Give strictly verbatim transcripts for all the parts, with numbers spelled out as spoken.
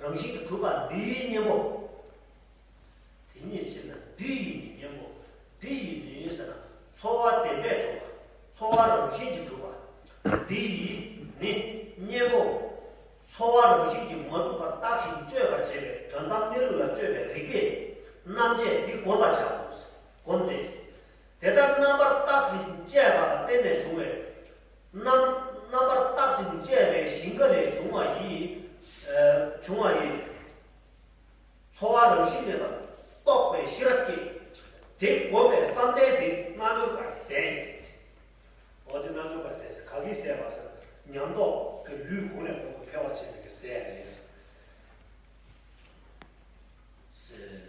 རང་བཞིན་གྱིས་གྲུབ་པ་འདིའི་གཉེན་པོ། དེ་ཉིད་ཕྱིར་ན་འདི་ཡི་ནི་གཉེན་པོ། འདི་ཡི་ནི་ཟེར་ན་ཚོར་བ་བདེན་པས་གྲུབ་པ། ཚོར་བ་རང་བཞིན་གྱིས་གྲུབ་པ། འདི་ཡི་ནི་གཉེན་པོ། ཚོར་བ་རང་བཞིན་གྱིས་མ་གྲུབ་པར་བརྟགས་ཤིང་དཔྱོད་པར་བྱེད་པའི་དོན་དམ་གནས་ལུགས་ལ་དཔྱོད་པའི་རིགས་པས་རྣམ་དཔྱད་འདི་བསྒོམ་པར་བྱའོ། བསྒོམ་སྟེ། དེ་ལྟར་རྣམ་པར་བརྟག་ཅིང་དཔྱད་པ་ལ་བརྟེན་ནས་བྱུང་བའི། རྣམ་རྣམ་པར་བརྟག་ཅིང་དཔྱད་པའི་ཞིང་ཁ་ལས་བྱུང་བ་ཡི། ཨ། བྱུང་བ་ཡི། ཚོར་བ་རང་བཞིན་མེད་པར་རྟོགས་པའི་ཤེས་རབ་ཀྱིས། དེ་བསྒོམས་པའི་བསམ་གཏན་དེ་རྣལ་འབྱོར་པའི་ཟས་ཡིན། འོ་དེ་རྣལ་འབྱོར་པའི་ཟས་ཟེར་ག་གི་ཟས་པ་ཟེར། ཉམས་རྟོགས་ཀྱི་ལུས་གོང་ནས་གོང་དུ་འཕེལ་བར་བྱེད་པའི་ཟས་རེད། ཟེར།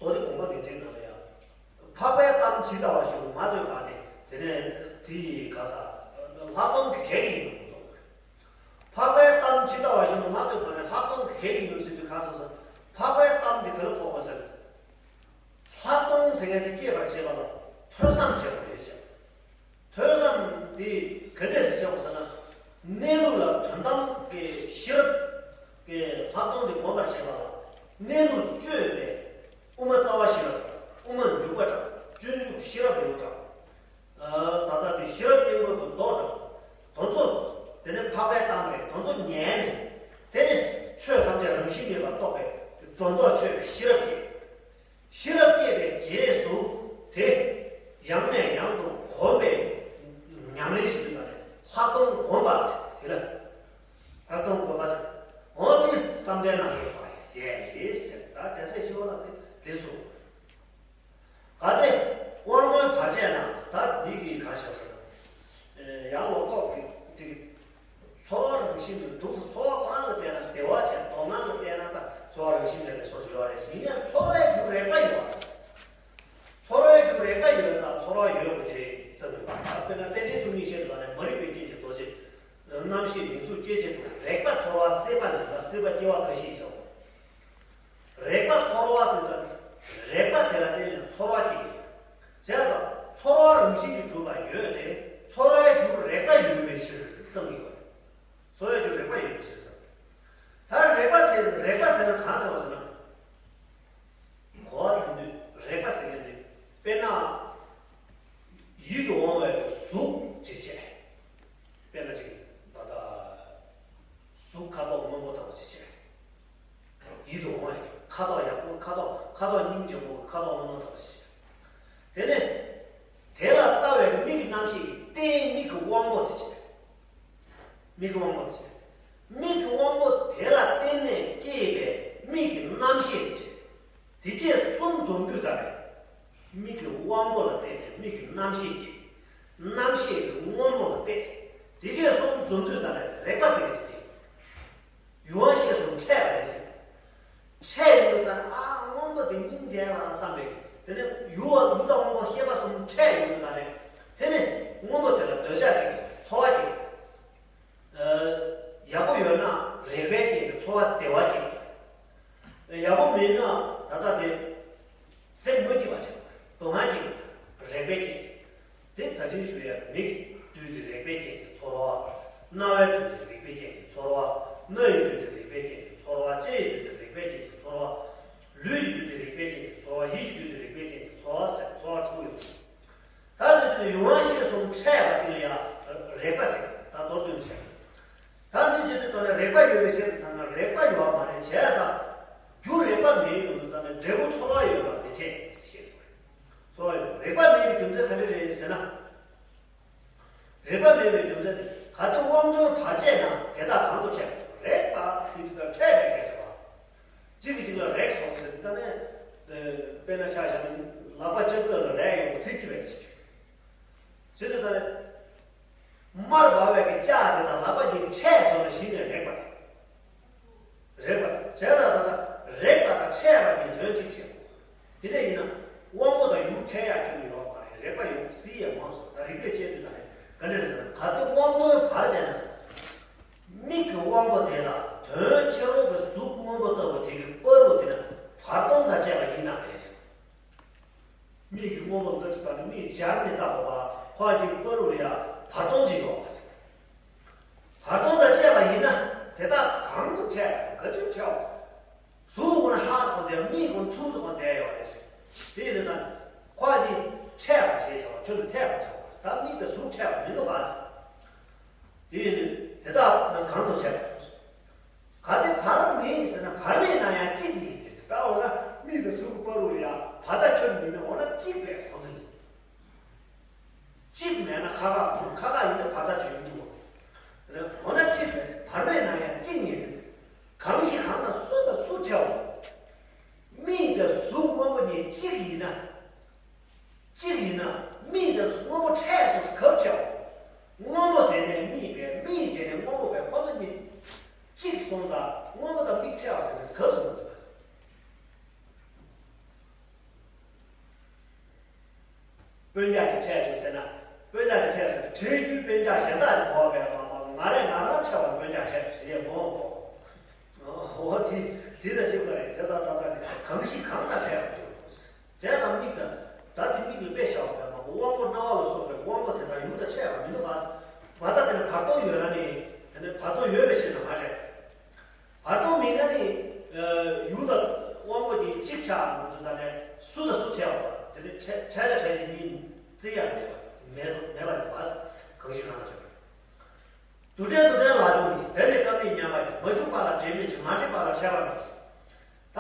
མདོ་སྡེ་དགོངས་པ་ངེས་འགྲེལ་ནང་ལ་ཡང་། འཕགས་པའི་གཏམ་ཇི་ལྟ་བ་བཞིན་དུ་མ་ཐོས་པ་ནི་དེ་ནས་དེ་ཡི་ག་ས་ལྷག་མཐོང་གི་གེགས་ཡིན་ནོ་གསུངས། འཕགས་པའི་གཏམ་ཇི་ལྟ་བ་བཞིན་དུ་མ་ཐོས་པ་ནི་ལྷག་མཐོང་གི་གེགས་ཡིན་ནོ་ཟེར་དུས་ག་ས་སོ། འཕགས་པའི་གཏམ་འདི་ག་ལ་གོ་དགོས་ཟེར། ལྷག་མཐོང་ཟེར་མཁན་དེ་སྐྱེད་པར་བྱེད་པ་ལ་ཐོས་བསམ་བྱེད་དགོས་རེད་ཤག་ཐོས་བསམ་འདི་ག་འདྲས་སེ་བྱེད་དགོས་ཟེར་ན། གནས་ལུགས་ལ་དོན་དམ་གྱི་ཤེས་རབ་ཀྱི་ལྷག་མཐོང་འདི་སྒོམ་པར་བྱེད་པ་ལ། གནས་ལུགས་དཔྱོད་པའི་དབུ་མ་རྩ་བ་ཤེས་རབ་དང་། དབུ་མ་འཇུག་པ་དང་། སྤྱོད་འཇུག་ཤེས་རབ་ཡོད་དང་། ཨ། ད་ལྟ་དེ་ཤེས་རབ་སྙིང་པོའི་གི་མདོ་དང་། དེ་ཚོ་དེ་ནས་འཕགས་པའི་གཏམ་རེད། དེ་ཚོ་ཉན་ནས་དེ་ནས་ཆོས་ཐམས་ཅད་རང་བཞིན་མེད་པར་རྟོགས་པའི་སྒྲོ་འདོགས་ཆོད་པའི་ཤེས་རབ་ཀྱིས། ཤེས་རབ་སྐྱེས་པའི་རྗེས་སུ་དེ་ཡང་ནས་ཡང་དུ་གོམས་པའི་ཉམས་ལེན་ཞིག་ཡོད་པ་ནི་ལྷག་མཐོང་སྒོམ་པ་ཟེར། དེ་ལ་ལྷག་མཐོང་སྒོམ་པ་ཟེར། འོ་དེ་བསམ་གཏན་རྣལ་འབྱོར་པ་ཡི་ཟས་རེད་ཟེར། ད་དེ་ཚོ་ཞིག་ལ་དེ་དེ་གསུངས། གལ་ཏེ་དབང་པོའི་བར་ཆད་ན་ད་མི་གིས་གང་བྱ་ཟེར། ཡང་ལོག་རྟོག་གི་དེ་གི་ཚོར་བ་རང་བཞིན་དུ་འདུག་ཟེར། ཚོར་བ་ཁོ་རང་ལ་བལྟས་ན་བདེ་བ་བྱས། སྡུག་བསྔལ་ལ་བལྟས་ན་ད་ཚོར་བ་རང་བཞིན་མེད་པའི་བཟོ་བྱེད་པ་རེད་ཟེར། ཡིན་ཡང་ཚོར་བའི་རྒྱུ་རེག་པ་ཡོད་པ། ཚོར་བའི་རྒྱུ་རེག་པ་ཡོད་ཙང་ཚོར་བ་ཡོད་དགོས་ཀྱི་རེད་བསམ་ཡོད་པ། ད་དཔེར་ན་རྟེན་འབྲེལ་བཅུ་གཉིས་བཤད་པ་ནས་མ་རིག་པའི་རྐྱེན་གྱིས་རྡོ་རྗེ་རྣམ་ཤེས་མིང་གཟུགས་སྐྱེ་བྱེད་དྲུག་རེག་པ་ཚོར་བ་སྲེད་པ་ལེན་པ་སྲིད་པ་སྐྱེ་བ་རྒ་ཤི་ཡི་བྱ་བ། རེག་པ་ཚོར་བ་ཟེར་དུས་རེག་པ་དེ་ལ་བརྟེན་ནས་ཚོར་བ་སྐྱེ་གི་ཡོད། བྱས་ཙང་ཚོར་བ་རང་བཞིན་གྱིས་གྲུབ་པ་ཡོད་དེ། ཚོར་བའི་རྒྱུར་རེག་པ་ཡོད་པའི་ཕྱིར་བསམ་གྱི་ཡོད་རེད། ཚོར་བའི་རྒྱུར་རེག་པ་ཡོད་པའི་ཕྱིར་བསམ། ད་རེག་པ་དེ་རེག་པ་ཟེར་ན་གང་ཟེར་བ་ཟེར་ན། གོ་བ་ལེན་དུས་རེག་པ་ཟེར་མཁན་དེ་དཔེར་ན་ཡིད་དུ་འོང་བའི་གཟུགས་ཅིག་བྱས། དཔེར་ན་ཅིག་ད་ལྟ་གཟུགས་ཁ་དོག་སྔོན་པོ་ལྟ་བུ་ཅིག་བྱས། ཡིད་དུ་འོང་བའི་ཁ་དོག་ཡག་པོ། ཁ་དོག་ཁ་དོག་སྙིང་རྗེ་པོ། ཁ་དོག་སྔོན་མོ་ལྟ་བུ་ཅིག་བྱས། དེ་ནས་དེ་ལ་ལྟ་བའི་མིག་གི་རྣམ་ཤེས་ཀྱིས་རྟེན་མིག་གི་དབང་པོ་དེ་བྱས། མིག་གི་དབང་པོ་དེ་བྱས། མིག་གི་དབང་པོ་དེ་ལ་བརྟེན་ནས་སྐྱེས་པའི་མིག་གི་རྣམ་ཤེས་དེ་བྱས། དེ་གས་གསུམ་འཛོམས་དུས་ཙམ་པས། མིག་གི་དབང་པོ་ལ་བརྟེན་ནས་མིག་གི་རྣམ་ཤེས་སྐྱེ། རྣམ་ཤེས་ཀྱི་སྔོན་པོ་ལ་བརྟེན། དེ་གས་གསུམ་འཛོམས་དུས་ཙམ་པས་རེག་པ་ཟེར་གྱི་ཅིག་ཡུལ་དབང་ཤེས་གསུམ་འཕྲད་པ་རེད་ཟེར། འཕྲད་ཡོང་དུས་ཙམ་པས་ཨ་སྔོན་པོ་དེ་སྙིང་རྗེ་ལ་བསམ་པས། དེ་ནས་ཡུལ་བ་ཡུལ་དང་དབང་པོ་ཤེས་པ་གསུམ་འཕྲད་ཡོང་དུས་ཙམ་པས། དེ་ནས་སྔོན་པོ་དེ་ལ་འདོད་ཆགས་སྐྱེ། ཚོར་བ་སྐྱེ། ཡག་པོ་ཡོད་ན་རེག་པའི་རྐྱེན་གྱིས་ཚོར་བ་བདེ་བ་སྐྱེ། ཡག་པོ་མེད་ན་ད་ལྟ་དེ་སེམས་མ་སྐྱིད་པ་བྱེད། སྡུག་བསྔལ་སྐྱེ། རེག་པའི་རྐྱེན་གྱིས། དེ་ད་ཅི་ཞུ་ཡ། མིག་དུས་དེ་རེག་པའི་རྐྱེན་གྱིས་ཚོར་བ། རྣ་བའི་དུས་དེ་རེག་པའི་རྐྱེན་གྱིས་ཚོར་བ། སྣ་ཡི་དུས་དེ་རེག་པའི་རྐྱེན་གྱིས་ཚོར་བ། ལྕེ་ཡི་དུས་དེ་རེག་པའི་རྐྱེན་གྱིས་ཚོར་བ། ལུས་ཀྱི་དུས་དེ་རེག་པའི་རྐྱེན་གྱིས་ཚོར་བ། ཡིད་ཀྱི་དུས་དེ་རེག་པའི་རྐྱེན་གྱིས་ཚོར་བ་ཟེར་ཚོར་བ་དྲུག་ཡོད། ད་དེ་ཚོ་ནི་ཡུལ་དབང་ཤེས་གསུམ་འཕྲད་པ་ཅིག་ལ་ཡང་རེག་པ་ཟེར། ད་མདོར་བསྡུས་ནས་བཤད། ད་འདི་བྱེད་དུས་ད་ནི་རེག་པ་ཡོད་པའི་ཕྱིར་དུ་ཚང་ན་རེག་པ་ཡོད་པ་མ་རེད། བྱས་ཙང་རྒྱུ་རེག་པ་མེད་ཡོང་དུས་ད་ནི་འབྲས་བུ་ཚོར་བ་ཡོད་པ་མི་འཐད་ཞེས། ཚོར་བ་ཡོད། རེག་པ་མེད་པའི་རྒྱུ་མཚན་ག་འདྲ་རེད་ཟེར་ན། རེག་པ་མེད་པའི་རྒྱུ་མཚན་དེ་གལ་ཏེ་དབང་པོའི་བར་ཆད་ན་དེ་དག་གང་དུ་འཕྲད། རེག་པ་ཟེར་དུས་ད་འཕྲད་པའི་སྐད་ཆ་བ། གཅིག་གིས་གཅིག་ལ་རེག་སོང་ཟེར་དུས་ད་ནི། དཔེར་ན་ཆ་བཞག་ན་ལག་པ་ལྕགས་ཐག་ལ་རེག་ཡོང་བ་ཚིག་གི་བས་ཅིག་བྱེད་དུས་ད་ནི། མར་འབབ་པའི་གི་ལྕགས་དེ་དང་ལག་པ་གཉིས་འཕྲད་སོང་ན་གཞི་ནས་རེག་པ་རེད། རེག་པ་བྱས་ཙང་ད་ལྟ་རེག་པ་དང་འཕྲད་པ་གཉིས་དོན་གཅིག་བྱེད། དེ་འདྲ་ཡིན་ན་དབང་པོ་དང་ཡུལ་འཕྲད་ཡག་ཁྱོན་ནས་ཡོད་མ་རེད། རེག་པ་ཡོང་སྲིད་ཡག་མང་སོང་། ད་རིགས་པས་དཔྱད་དུས་ད་ནི་ག་འདྲ་རེད་ཟེར་ན། གལ་ཏེ་དབང་པོའི་བར་བྱས་ན་ཟེར། མིག་གི་དབང་པོ་དེ་དང་དོན་ཕྱི་རོལ་གྱི་གཟུགས་སྔོན་པོ་ལྟ་བུ་དེ་གི་བར་དུ་དེ་ནི་བར་སྟོང་དང་བཅས་པ་ཡིན་ན་རེད་ཟེར། མིག་གི་སྔོན་པོ་འདི་དང་ནི་མིག་སྦྱར་ནས་བལྟ་བ་ཁོ་གཉིས་བར་དུ་ལ་ཡ་བར་སྟོང་ཅིག་ཡོད་པ་ཟེར། བར་སྟོང་དང་བཅས་པ་ཡིན་ན་དེ་དག་གང་དུ་འཕྲད། དེ་ཡིན་དུས་དེ་དག་གང་དུ་བྱས་པ། གལ་ཏེ་བར་མེད་ཟེར་ན་བར་མེད་ན་ཡང་གཅིག་ཉིད་དེ་ཟེར། ད་འོ་ན་མིག་དང་གཟུགས་ཀྱི་བར་དུ་ཡང་བར་ཐག་ཁྱོན་མིན་ན་འོ་ན་གཅིག་པས་ཟེར་དུས། གཅིག་མེད་ན་ཁ་ཁ་ཁ་ཁ་ཡིན་ན་བར་ཐག་ཆོད་ཡིན་འདུག་འོ་ན་གཅིག་པས་བར་མེད་ན་ཡང་གཅིག་ཉིད་དེ་ཟེར། གང་ཞིག་གང་དང་སུ་དང་སུ་ཕྲད་པ། མིག་དང་གཟུགས་སྔོན་པོ་གཉིས་གཅིག་ཡིན་ན། གཅིག་ཡིན་ན་མིག་དང་སྔོན་པོ་ཕྲད་སོང་ཟེར་གབ་བྱའོ། སྔོན་པོ་ཟེར་ནས་མིག་པས། མིག་ཟེར་ནས་སྔོན་པོ་པས། ཁོ་ཚོ་གཉིས་གཅིག་སོང་ཙང་སྔོན་པོ་དང་མིག་ཕྲད་པ་ཟེར་ནས་གབ་སོང་ཟེར། སྤུན་ཀྱག་ཅིག་ཕྲད་བྱུང་ཟེར་ན། སྤུན་ཀྱག་ཅིག་ཕྲད་སོང་ན་བྲིས་རྒྱུའི་སྤུན་ཀྱག་གཞན་དག་ཅིག་གོ་བས་མ་མ་ང་རས་ང་རང་ཕྲད་པ་སྤུན་ཀྱག་ཕྲད་བྱུང་ཟེར་ཡས་མོ། འོ་དེ་དེ་དང་གཅིག་པ་རེད། བྱས་ཙང་ད་ལྟ་དེ་གང་ཞིག་གང་དང་ཕྲད་པར་འགྱུར། དེ་དང་མིག་དང་། ད་དེ་མིག་ལ་དཔེ་བཞག་པ་ཡིན་ན་དབང་པོ་རྣ་བ་ལ་སོགས་པའི་དབང་པོ་དེ་དག་ཡུལ་དང་ཕྲད་པ་མི་འདུག་ག། མ་ད་དེ་ནི་བར་སྟོང་ཡོད་ན་ནི། དེ་ནི་བར་སྟོང་ཡོད་པའི་ཕྱིར་ན་མ་ཕྲད། བར་སྟོང་མིན་ན་ནི། ཡུལ་དང་དབང་པོ་གཉིས་གཅིག་ཆགས་འདུག་ད་ནི་སུ་དང་སུ་ཕྲད་པ་དེ་ནི་ཕྲད་ཕྲད་བྱ་ཕྲད་བྱེད་གཉིས་རྩི་ཡང་མེད་པ་མེད་དོ་མེད་པ་རེད་པ། གང་ཞིག་གང་དང་ཕྲད་པ། དུ་ཕྲད་དུ་ཕྲད་ལ་བྱུང་མིན། དེ་ནི་ཀ་མིག་མཉམ་པ་ཡིན། མ་ཞུགས་པ་ལ་འབྲེལ་མེད་ཅིང་། མ་འདྲེས་པ་ལ་ཕྲད་པ་མེད། ད།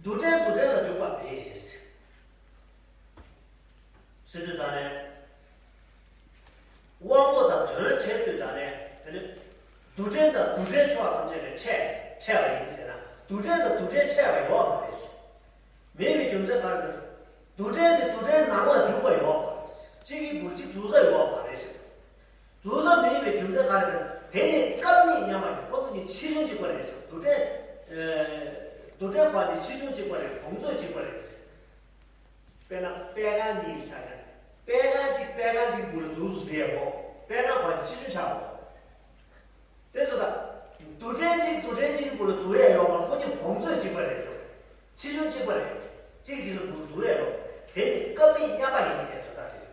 དུ་ཕྲད་དུ་ཕྲད་ལ་འཇུག་པ་མེད། ཟེར་དུས་ད་ནས། དབང་པོ་དང་དོན་ཕྲད་དུས་ད་ནས་དེ་ནི། དུ་ཕྲད་དང་དུ་ཕྲད་ཕྱོགས་ཐམས་ཅད་ལས་ཕྲད་ཕྲད་པ་ཡིན་ཟེར་ན་དུ་ཕྲད་དང་དུ་ཕྲད་ཕྲད་པ་ཡོད་མ་རེད། མེད་པའི་རྒྱུ་མཚན་ག་རེ་ཟེར། དུ་ཕྲད་དེ་དུ་ཕྲད་ནང་ལ་འཇུག་པ་ཡོད་མ་རེད། གཅིག་གི་བུ་གཅིག་འཛུལ་ས་ཡོད་མ་རེད་ཟེར། འཛུལ་ས་མེད་པའི་རྒྱུ་མཚན་ག་རེ་ཟེར། དེ་ནི་ཀ་མིག་མཉམ་པ་ཡིན། ཁོ་ཚོ་གཉིས་ཆེ་ཆུང་གཅིག་པ་རེད་ཟེར། དུ་ཕྲད། ཨེ། དུ་ཕྲད་པ་ནི་ཆེ་ཆུང་གཅིག་པ་རེད། བོངས་ཚོད་གཅིག་པ་རེད་ཟེར། དཔེར་ན་པད་ཁང་གཉིས་ཆ་བཞག་ན། པད་ཁང་གཅིག་པད་ཁང་གཅིག་གི་བུ་ལ་འཛུལ་སོང་ཟེར་ཡ་མོ། པད་ཁང་བ་ནི་ཆེ་ཆུང་ཆགས་མོ། དེ་ཚོ་ད། དུ་ཕྲད་གཅིག་དུ་ཕྲད་གཅིག་གི་བུ་ལ་འཛུལ་ཡ་ཡོད་མ་རེད། ཁོ་གཉིས་བོངས་ཚོད་གཅིག་པ་རེད་ཟེར། ཆེ་ཆུང་གཅིག་པ་རེད་ཟེར། གཅིག་གཅིག་ལ་བུ་ལ་འཛུལ་ཡ་ཡོད། དེ་ནི་ཀ་མིག་མཉམ་པ་ཡིན་ཟེར་དོན་དག་རེད།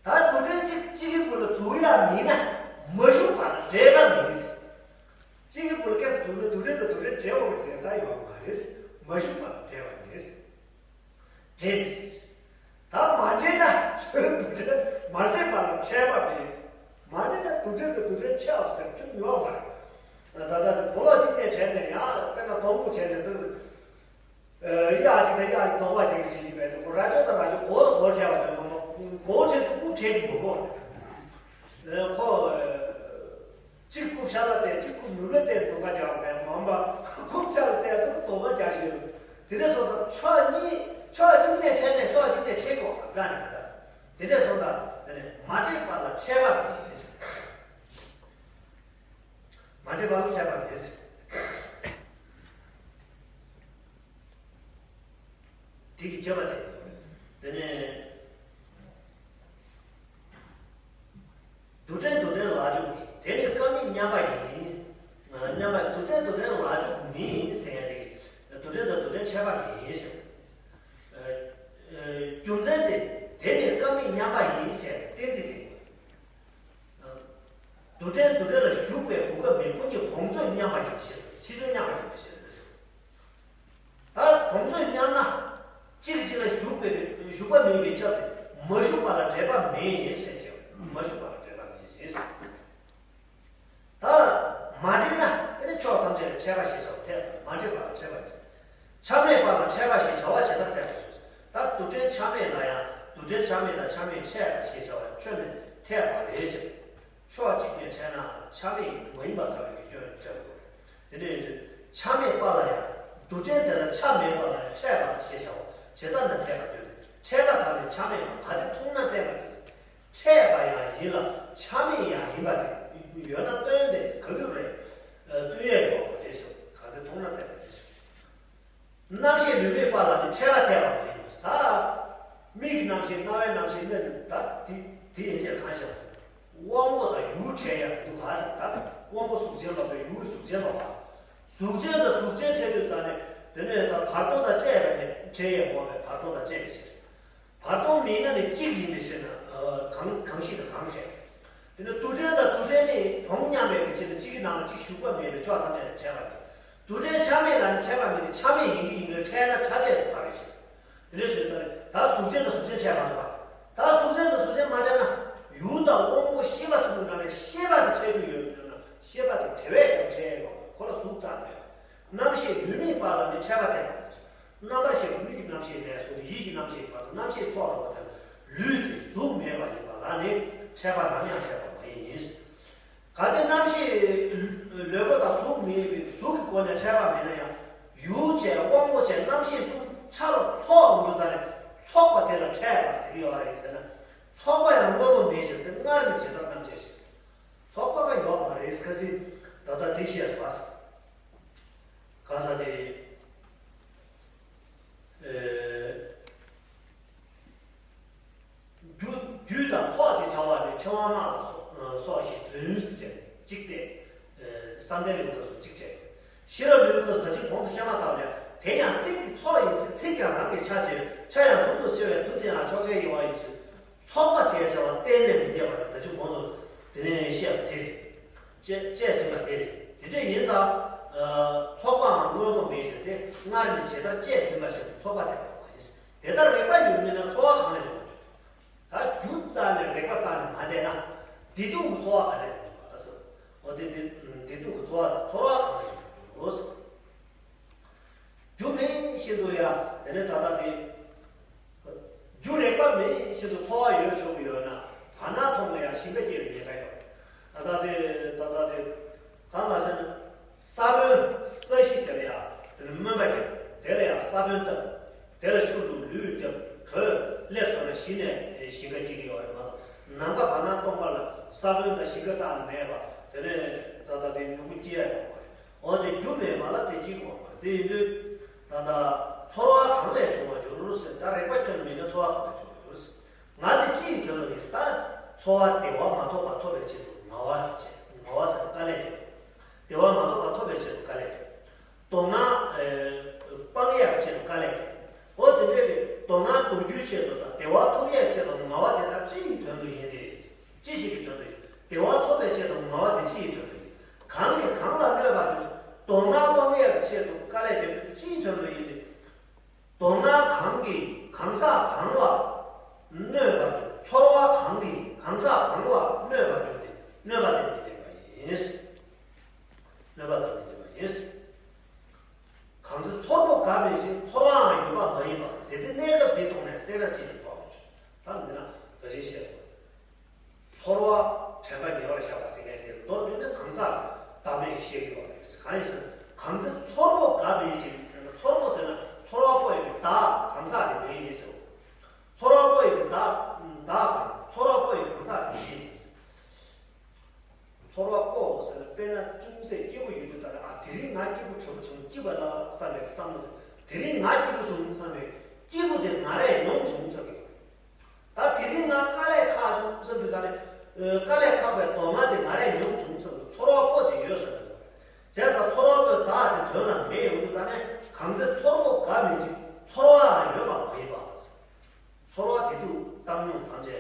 ད་དུ་ཕྲད་གཅིག་གཅིག་གི་བུ་ལ་འཛུལ་ཡ་མིན་ན་མ་ཞུགས་པ་ལ་འབྲེལ་པ་མེད་ཟེར། གཅིག་གི་བུ་ལ་སྐད་དུ་འཛུལ་ན་དུ་ཕྲད་དང་དུ་ཕྲད་འབྲེལ་བ་ཟེར་ད་ཡོད་མ་རེད་ཟེར། མ་ཞུགས་པ་ལ་འབྲེལ་བ་མེད་ཟེར། འདྲེས་མི་རེད། ད་མ་འདྲེས་ན་དུ་ཕྲད་མ་འདྲེས་པ་ལ་འཕྲད་པ་མེད། མ་འདྲེས་ན་དུ་ཕྲད་དང་དུ་ཕྲད་ཕྲད་པ་ཟེར་རྒྱུ་ཡོད་མ་རེད། ད་ལྟ་དུ་བ་ལོག་གཅིག་ནས་བྱས་ནས་ཡང་དཔེར་ན་དོག་མོ་བྱས་ནས་དུ་ཡ་གཅིག་དང་ཡ་གཅིག་དོག་པ་བྱེད་ཀྱི་ཟིན་གྱི་མེད་དུ་ར་ཅོ་དང་ར་ཅོ་གོ་དང་གོ་བྱས་པ་མེད་མོ། གོ་བྱས་དུ་རྐུབ་བྱེད་ཀྱི་མོ་གོ། ཁོ། གཅིག་རྐུབ་ཤ་ལ་བལྟས། གཅིག་རྐུབ་ནུབ་ལ་བལྟས་དོགས་པ་རྒྱག་པའི་མ་འོངས་པ་རྐུབ་ཤ་ལ་བལྟས་ཚུར་དོགས་པ་རྒྱག་བཞིན་དུ། དེ་འདྲ་སོང་ཙང་ཕྱོགས་གཉིས་ཕྱོགས་གཅིག་ནས་ཕྲད་ནས་ཕྱོགས་གཅིག་ནས་ཕྲད་དགོས་པ་རྩ་ནས་རེད། དེ་འདྲ་སོང་ཙང་དེ་ནས་མ་འདྲེས་པ་ལ་ཕྲད་པ་མེད། མ་འདྲེས་པ་ལ་ཕྲད་པ་མེད། དེ་གི་ཁྱད་པར་དེ། དེ་ནས། དུ་ཕྲད་དུ་ཕྲད་ལ་འཇུག་མིན། དེ་ནི་ཀ་མིག་མཉམ་པ་ཡིན། མཉམ་པ་དུ་ཕྲད་དུ་ཕྲད་ལ་འཇུག་མིན་ཟེར་ཡ་དེ། དུ་ཕྲད་དང་དུ་ཕྲད་ཕྲད་པ་མིན་ཟེར། རྒྱུ་མཚན་དེ། དེ་ནི་ཀ་མིག་མཉམ་པ་ཡིན་ཟེར་གཏན་ཚིགས་དེ། དུ་ཕྲད་དུ་ཕྲད་ལ་ཞུགས་པའི་གོ་སྐབས་མེད། ཁོ་གཉིས་བོངས་ཚོད་མཉམ་པ་ཡིན་པའི་ཕྱིར། ཆེ་ཆུང་མཉམ་པ་ཡིན་པའི་ཕྱིར། ད་བོངས་ཚོད་མཉམ་ན། གཅིག་གཅིག་ལ་ཞུགས་པའི་ཞུགས་པ་མེད་པའི་ཆ་དེ་མ་ཞུགས་པ་ལ་འབྲེལ་པ་མེད་ཟེར་ཞེས། མ་ཞུགས་པ་ལ་འབྲེལ་པ་མེད་ཟེར། ད་མ་འདྲེས་ན་དེ་ནི་ཕྱོགས་ཐམས་ཅད་ལ་ཕྲད་པ་ཞེས་བྱ་བ་འཐད། མ་འདྲེས་པ་ལ་ཕྲད་པ་ཡིན། ཆ་མེད་པ་ལ་ཕྲད་པ་ཞེས་བྱ་བ་ཇི་ལྟར་འཐད་པ་ཞུ། ད་དུ་ཕྲད་ཆ་མེད་ལ་ཡང་དུ་ཕྲད་ཆ་མེད་དང་ཆ་མེད་ཕྲད་པ་ཞེས་བྱ་བ་ཁྱོན་ནས་འཐད་པ་རེད་ཟེར། ཕྱོགས་གཅིག་ནས་ཕྲད་ན་ཆ་མེད་མ་ཡིན་པར་ཐལ་བའི་སྐྱོན་བཅད་དགོས། དེ་འདྲ་ཡིན་དུས་ཆ་མེད་པ་ལ་ཡང་དུ་ཕྲད་དེ་ལ་ཆ་མེད་པ་ལ་ཡང་ཕྲད་པ་ཞེས་བྱ་བ་ཇི་ལྟར་ན་འཐད་པར་འདོད་དེ། ཕྲད་པ་དག་ནི་ཆ་མེད་པ་ག་དེ་མཐོང་ན་བསྟན་པ་དེ། ཕྲད་པ་ཡང་ཡིན་ལ་ཆ་མེད་ཡང་ཡིན་པ་དེ་ཡོད་ན་སྟོན་ཏེ་ག་གི་རེད། སྟོན་ཡས་ཡོད་པ་དེ་སོ་ག་དེ་མཐོང་ན་བསྟན་པ་དེ་སོ། རྣམ་ཤེས་ལུས་མེད་པ་ལ་ནི་ཕྲད་པ་འཐད་པ་མེད། ད་མིག་གི་རྣམ་ཤེས་རྣ་བའི་རྣམ་ཤེས་སྣ་ནི་ད་དེ་དེ་ཡན་ཆད་གང་ཞིག་ལ་ཟེར། དབང་པོ་དང་ཡུལ་ཕྲད་ཡ་འདུག་ག་ཟེར། ད་དབང་པོ་གཟུགས་ཅན་ལ་བས་ཡུལ་གཟུགས་ཅན་ལ་བ། གཟུགས་ཅན་དང་གཟུགས་ཅན་ཕྲད་དུས་ད་ནི་དེ་ནས་ད་བར་དོ་དང་བཅས་པ་ནི་ཕྲད་ཡས་མ་བས་བར་དོ་དང་བཅས་པའི་ཕྱིར། བར་དོ་མིན་ན་ནི་གཅིག་ཡིན་པའི་ཕྱིར་ན། གང་གང་ཞིག་དང་གང་བྱས། དེ་ནི་དུ་ཕྲད་དང་དུ་ཕྲད་ནི་བོངས་མཉམ་པའི་ཕྱིར་ན་གཅིག་གི་ནང་ལ་གཅིག་ཞུགས་པ་མེད་པའི་ཕྱོགས་ཐམས་ཅད་ལ་ཕྲད་པ་མེད། དུ་ཕྲད་ཆ་མེད་ལ་ནི་ཕྲད་པ་མེད་དེ་ཆ་མེད་ཡིན་གྱི་ཡིན་ལ་ཕྲད་ན་ཆ་བཅས་སུ་ཐལ་བའི་ཕྱིར། དེ་འདྲའི་ཕྱིར་ད་ནི་ད་གཟུགས་ཅན་དང་གཟུགས་ཅན་ཕྲད་མ་ཐུབ་པ། ད་གཟུགས་ཅན་དང་གཟུགས་ཅན་མ་ཕྲད་ན། རྒྱུ་དང་དབང་པོ་ཤེས་པ་གསུམ་གྱི་ནང་ནས་ཤེས་པ་དེ་འཕྲད་རྒྱུ་ཡོད་མེད་ན། ཤེས་པ་དེ་དེ་བས་ཀྱང་འཕྲད་ཡོད་པ། ཁོ་ལ་གཟུགས་རྩ་མེད་པ། རྣམ་ཤེས་ལུས་མེད་པ་ལ་ནི་འཕྲད་པ་འཐད་པ་མ་ཟད། རྣམ་པར་ཤེས་པ་མིག་གི་རྣམ་ཤེས་ནས་བཟུང་སྟེ་ཡིད་ཀྱི་རྣམ་ཤེས་བར་དུ་རྣམ་ཤེས་ཚོགས་འགྲོ་བ་དེ་ལ་ལུས་དེ་གཟུགས་མེད་པ་ཡིན་པ་ལ་ནི་འཕྲད་པ་ནམ་ཡང་འཐད་པ་མ་ཡིན། གལ་ཏེ་རྣམ་ཤེས་ལུས་པོ་དང་གཟུགས་མེད་པའི་གཟུགས་ཀྱི་སྒོ་ནས་འཕྲད་པ་མེད་ན་ཡང་། ཡུལ་བྱས་དབང་པོ་བྱས་རྣམ་ཤེས་གསུམ་ཆ་ལ་ཚོགས་འོང་རྒྱུ་ཙམ་ནས་ཚོགས་པ་དེ་ལ་འཕྲད་པ་ཟེར་གྱི་ཡོད་རེད་ཟེར་ན། ཚོགས་པ་ཡང་དངོས་པོ་མེད་ཕྱིར་ཏེ། སྔར་ནི་ཇི་ལྟར་རྣམ་བཅད་ཞེས། ཚོགས་པ་ག་ཡོད་མ་རེད། ཁ་སང་ད་ལྟ་དེ་བཤད་པ་ག་ས་དེ། ཨེ། རྒྱུ་རྒྱུ་དང་ཚོགས་ཅེས་བྱ་བ་ནི་ཕྲེང་བ་དམར་ལ་སོགས་སོགས་ཞེས་རྫུན་ཟེར་བྱས་གཅིག་སྟེ། བསམ་གཏན་ལུགས་སྐབས་སུ་གཅིག་བྱས། ཤེས་རབ་ལུགས་སྐབས་སུ་ད་ཅི་གོང་དུ་བཤད་མ་ཐག་ལས། དེ་ཡང་ཚིག་གི་ཚོགས་ཡིན་ཕྱིར་ཚིག་ཀྱང་རང་གི་ཆ་ཕྱིར། ཆ་ཡང་དུ་མ་ཕྱེ་བས་དུ་དེ་ཡང་ཕྱོགས་ཆའི་དབྱེ་བ་ཡིན་ཕྱིར། ཚོགས་པ་ཟེར་བྱ་བ་གཏན་ནས་མི་འཐད་པ་རེད། ད་ཅི་གོང་དུ་དེ་ནས་བཤད་པ་དེ་རེད། བཅད་བཅད་ཟིན་པ་དེ་རེད། དེ་འདྲ་ཡིན་ཙང་། ཚོགས་པའང་དངོས་པོ་མེད་ཕྱིར་ཏེ། སྔར་ནི་ཇི་ལྟར་བཅད་ཟིན་པ་བཞིན་དུ་ཚོགས་པ་འཐད་པ་མ་ཡིན། དེ་ལྟར་རེག་པ་ཡོད་མིན་ན་ཚོར་བ་གང་ལས་བྱུང་བ་བྱུང་། ད་རྒྱུ་རྩ་ནས་རེག་པ་རྩ་ནས་མ་བསྡད་ན། བདེ་སྡུག་གི་ཚོར་བ་ག་ལས་བྱུང་བ་ཟེར། འོ་དེ་དེ་བདེ་སྡུག་གི་ཚོར་བ་དང་ཚོར་བ་གང་ལས་བྱུང་བ་ཟེར། རྒྱུ་མེད་བཞིན་དུ་ཡང་དེ་ནས་ད་ལྟ་དེ། རྒྱུ་རེག་པ་མེད་བཞིན་དུ་ཚོར་བ་ཡོད་ཆོག་གི་ཡོད་ན། བར་སྣང་མཐོང་བ་ཡང་ཞིང་ཁ་སྐྱེ་བའི་ཉེན་ཁ་ཡོད། ད་ལྟ་དེ་ད་ལྟ་དེ་གང་ལ་ཟེར་ན། ས་བོན་ས་གཞི་དེ་ལ་ཡང་དེ་ནི་སྨོན་པ་བརྒྱབ། དེ་ལ་ཡང་ས་བོན་བཏབ། དེ་ལ་ཤུགས་དང་ལུས་བརྒྱབ། དྲོད་སླེབས་སོང་ན་གཞི་ནས་ཞིང་ཁ་སྐྱེ་གི་ཡོད་རེད་མ་གཏོགས། ནམ་མཁའ་བར་སྣང་སྟོང་པ་ལ་ས་བོན་དང་ཞིང་ཁ་རྩ་ནས་མེད་པ། དེ་ནས་ད་ལྟ་དེ་མྱུ་གུ་སྐྱེ་ཡ་ཡོད་མ་རེད། འོ་དེ་རྒྱུ་མེད་པ་ལ་དེ་སྐྱེ་གི་ཡོད་མ་རེད། དེ་ཡིན་དུས་ད་ལྟ་ཚོར་བ་གང་ལས་བྱུང་བར་འགྱུར་ཟེར། ད་རེག་པ་ཁྱོན་མེད་ན་ཚོར་བ་གང་ལས་བྱུང་བར་འགྱུར་ཟེར། ང་དེ་ཅི་ཡི་དོན་དུ་ཡིན་ཟེར། ད་ཚོར་བ་བདེ་བ་མ་ཐོབ་པ་ཐོབ་པའི་ཆེད་དུ་ངལ་བ་བྱེད། ངལ་བ་ཟེར་དཀའ་ལས་བརྒྱབ། བདེ་བ་མ་ཐོབ་པ་ཐོབ་པའི་ཆེད་དུ་དཀའ་ལས་བརྒྱབ། དོ་སྣང་སྤང་ཡག་ཆེད་དུ་དཀའ་ལས་བརྒྱབ། འོ་དེ་འདྲའི་གི་དོ་སྣང་གཏོང་རྒྱུའི་ཆེད་དུ་དང་བདེ་བ་ཐོབ་ཡག་ཆེད་དུ་ངལ་བ་དེ་དག་ཅི་ཡི་དོན་དུ་ཡིན་ཏེ། ཅི་ཞིག་གི་དོན་དུ་ཡིན། བདེ་བ་ཐོབ་པའི་ཆེད་དུ་ངལ་བ་དེ་ཅི་ཡི་དོན་དུ་ཡིན། གང་གིས་གང་ལ་གནོད་པར་འགྱུར། དོ་སྣང་སྤང་ཡག་གི་ཆེད་དུ་དཀའ་ལས་བརྒྱབ་རྒྱུ་དེ་ཅི་ཡི་དོན་དུ་ཡིན་ཏེ། དོ་སྣང་གང་གིས་གང་ཟག་གང་ལ་གནོད་པར་འགྱུར། ཚོར་བ་གང་གིས་གང་ཟག་གང་ལ་གནོད་པར་འགྱུར་ཏེ། གནོད་པ་དེ་མི་བདེན་པ་ཡིན། གནོད་པ་དེ་མི་བདེན་པ་ཡིན། གང་ཚེ་ཚོར་པོ་འགའ་མེད་ཅིང་ཚོར་བའང་ཡོད་པ་མ་ཡིན་པ། དེ་ཚེ་གནས་སྐབས་འདི་མཐོང་ནས་སྲེད་པ་ཅི་ཞིག་སྤང་བར་འགྱུར། ད་འདི་ན་ད་ཅི་བཤད་པ། ཚོར་བ་དྲན་པ་ཉེ་བར་བཞག་པ་ཟེར་མཁན་དེ་མདོར་བསྡུས་ན་གང་ཟག་བདག་མེད་བཤད་ཀྱི་ཡོད་རེད། གང་ཡིན་ཟེར་ན། གང་ཚེ་ཚོར་པོ་འགའ་མེད་ཅིང་ཟེར་ན། ཚོར་པོ་ཟེར་ན་ཚོར་བ་པོ་ཡི་གི་བདག་གང་ཟག་དེ་མེད་ཡིན་ཟེར། ཚོར་བ་པོ་ཡི་གི་བདག་བདག་གང་། ཚོར་བ་པོ་ཡི་གང་ཟག་དེ་མེད་ཡིན་ཟེར། ཚོར་བ་པོ་ཟེར་ན་དཔེར་ན་ཅུང་ཟད་སྐྱིད་པོ་ཡོད་དུས་ད་ནི། ཨ། དེ་རིང་ང་སྐྱིད་པོ་དྲོན་པོ་བྱུང་། སྐྱིད་པ་ལ་བསམ་པའི་བསམ་བློ་དེ། དེ་རིང་ང་སྐྱིད་པོ་བྱུང་བསམ་པའི་སྐྱིད་པོ་དེ་ང་རས་མྱོང་བྱུང་བསམ་གི། ད་དེ་རིང་ང་དཀའ་ལས་ཁག་བྱུང་བསམ་དུས་ད་ནི། ཨ། དཀའ་ལས་ཁག་པའི་དོ་སྣང་དེ་ང་རས་མྱོང་བྱུང་བསམ་དུས་ཚོར་བ་པོ་ཅིག་ཡོད་བསམ་དུས། བྱས་ཙང་ཚོར་བ་པོའི་བདག་དེ་དོན་ལ་མེད་ཡོང་དུས་ད་ནི། གང་ཚེ་ཚོར་པོ་འགའ་མེད་ཅིང་ཚོར་བའང་ཡོད་པ་མ་ཡིན་པ། ཚོར་བ་བདེ་སྡུག་བཏང་སྙོམས་ཐམས་ཅད་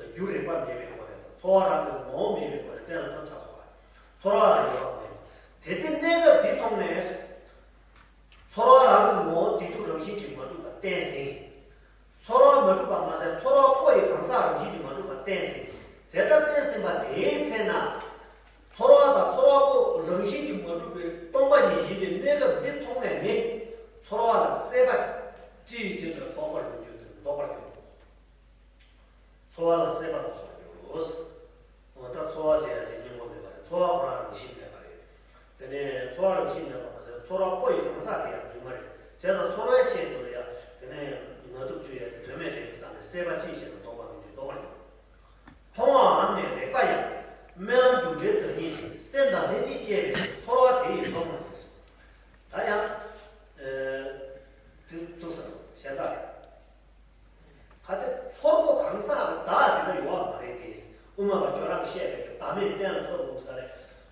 རྒྱུ་རེག་པ་མེད་པའི་སྒོ་ནས་དང་། ཚོར་བ་རང་གི་ངོ་བོ་མེད་པའི་སྒོ་ནས་གཏན་ལ་ཕབ་ཚར་སོང་བ། ཚོར་བའང་ཡོད་པ་མ་ཡིན། དེ་ཚེ་གནས་སྐབས་འདི་མཐོང་ནས། ཚོར་བ་རང་གི་ངོ་བོ་བདེ་སྡུག་རང་བཞིན་གྱིས་མ་གྲུབ་པ་བསྟན་ཟིན། ཚོར་བ་མ་གྲུབ་པ་མ་ཟད་ཚོར་བ་པོ་ཡི་གང་ཟག་རང་བཞིན་གྱིས་མ་གྲུབ་པ་བསྟན་ཟིན། དེ་ལྟར་བསྟན་ཟིན་པ་དེའི་ཚེ་ན། ཚོར་བ་དང་ཚོར་བ་པོ་རང་བཞིན་གྱིས་མ་གྲུབ་པའི་སྟོང་པ་ཉིད་ཡིན་པའི་གནས་སྐབས་འདི་མཐོང་ནས་ནི། ཚོར་བ་ལ་སྲེད་པ་ཅི་ཡི་ཕྱིར་ལྡོག་པར་མི་འགྱུར་ཏེ། ལྡོག་པར་འགྱུར་རོ། ཚོར་བ་ལ་སྲེད་པ་ལྡོག་པར་འགྱུར་རོ། འོ་ད་ཚོར་བ་ཟེར་ཡ་དེ་སྙིང་པོ་མེད་པ་རེད། ཚོར་བ་ཁོ་རང་རང་བཞིན་མེད་པ་རེད། དེ་ནས་ཚོར་བ་རང་བཞིན་མེད་པ་མ་ཟད་ཚོར་བ་པོ་ཡི་གང་ཟག་དེ་ཡང་རྫུན་མ་རེད། བྱས་ཙང་ཚོར་བའི་ཆེད་དུ་ལ་ཡ་དེ་ནས་ངལ་དུབ་སྤྱོད་ཡ་དེ་དོན་མེད་རེད་བསམ་ནས་སྲེད་པ་ཅི་ཡི་ཕྱིར་ལྡོག་པར་མི་འགྱུར། ལྡོག་པར་འགྱུར། མཐོང་བའམ་ནི་རེག་པ་ཡང་། རྨི་ལམ་རྒྱུ་འབྲས་བདག་ཉིད་དེ། སེམས་དང་ལྷན་ཅིག་སྐྱེས་པའི་ཚོར་བ་དེ་ཡིས་མཐོང་བ་ཡིན། ད་ཡང་། ཨེ། དེ་འདུག་ས་གཞན་དག་རེད། གལ་ཏེ་ཚོར་པོ་གང་ཟག་གི་བདག་དེ་འདྲ་ཡོད་པ་མ་རེད་དེ། དབུ་མ་པ་ཁྱོད་རང་གིས་བཤད་པའི་བདག་མེད་གཏན་ལ་ཕབ་འོང་དུས་ད་རེད།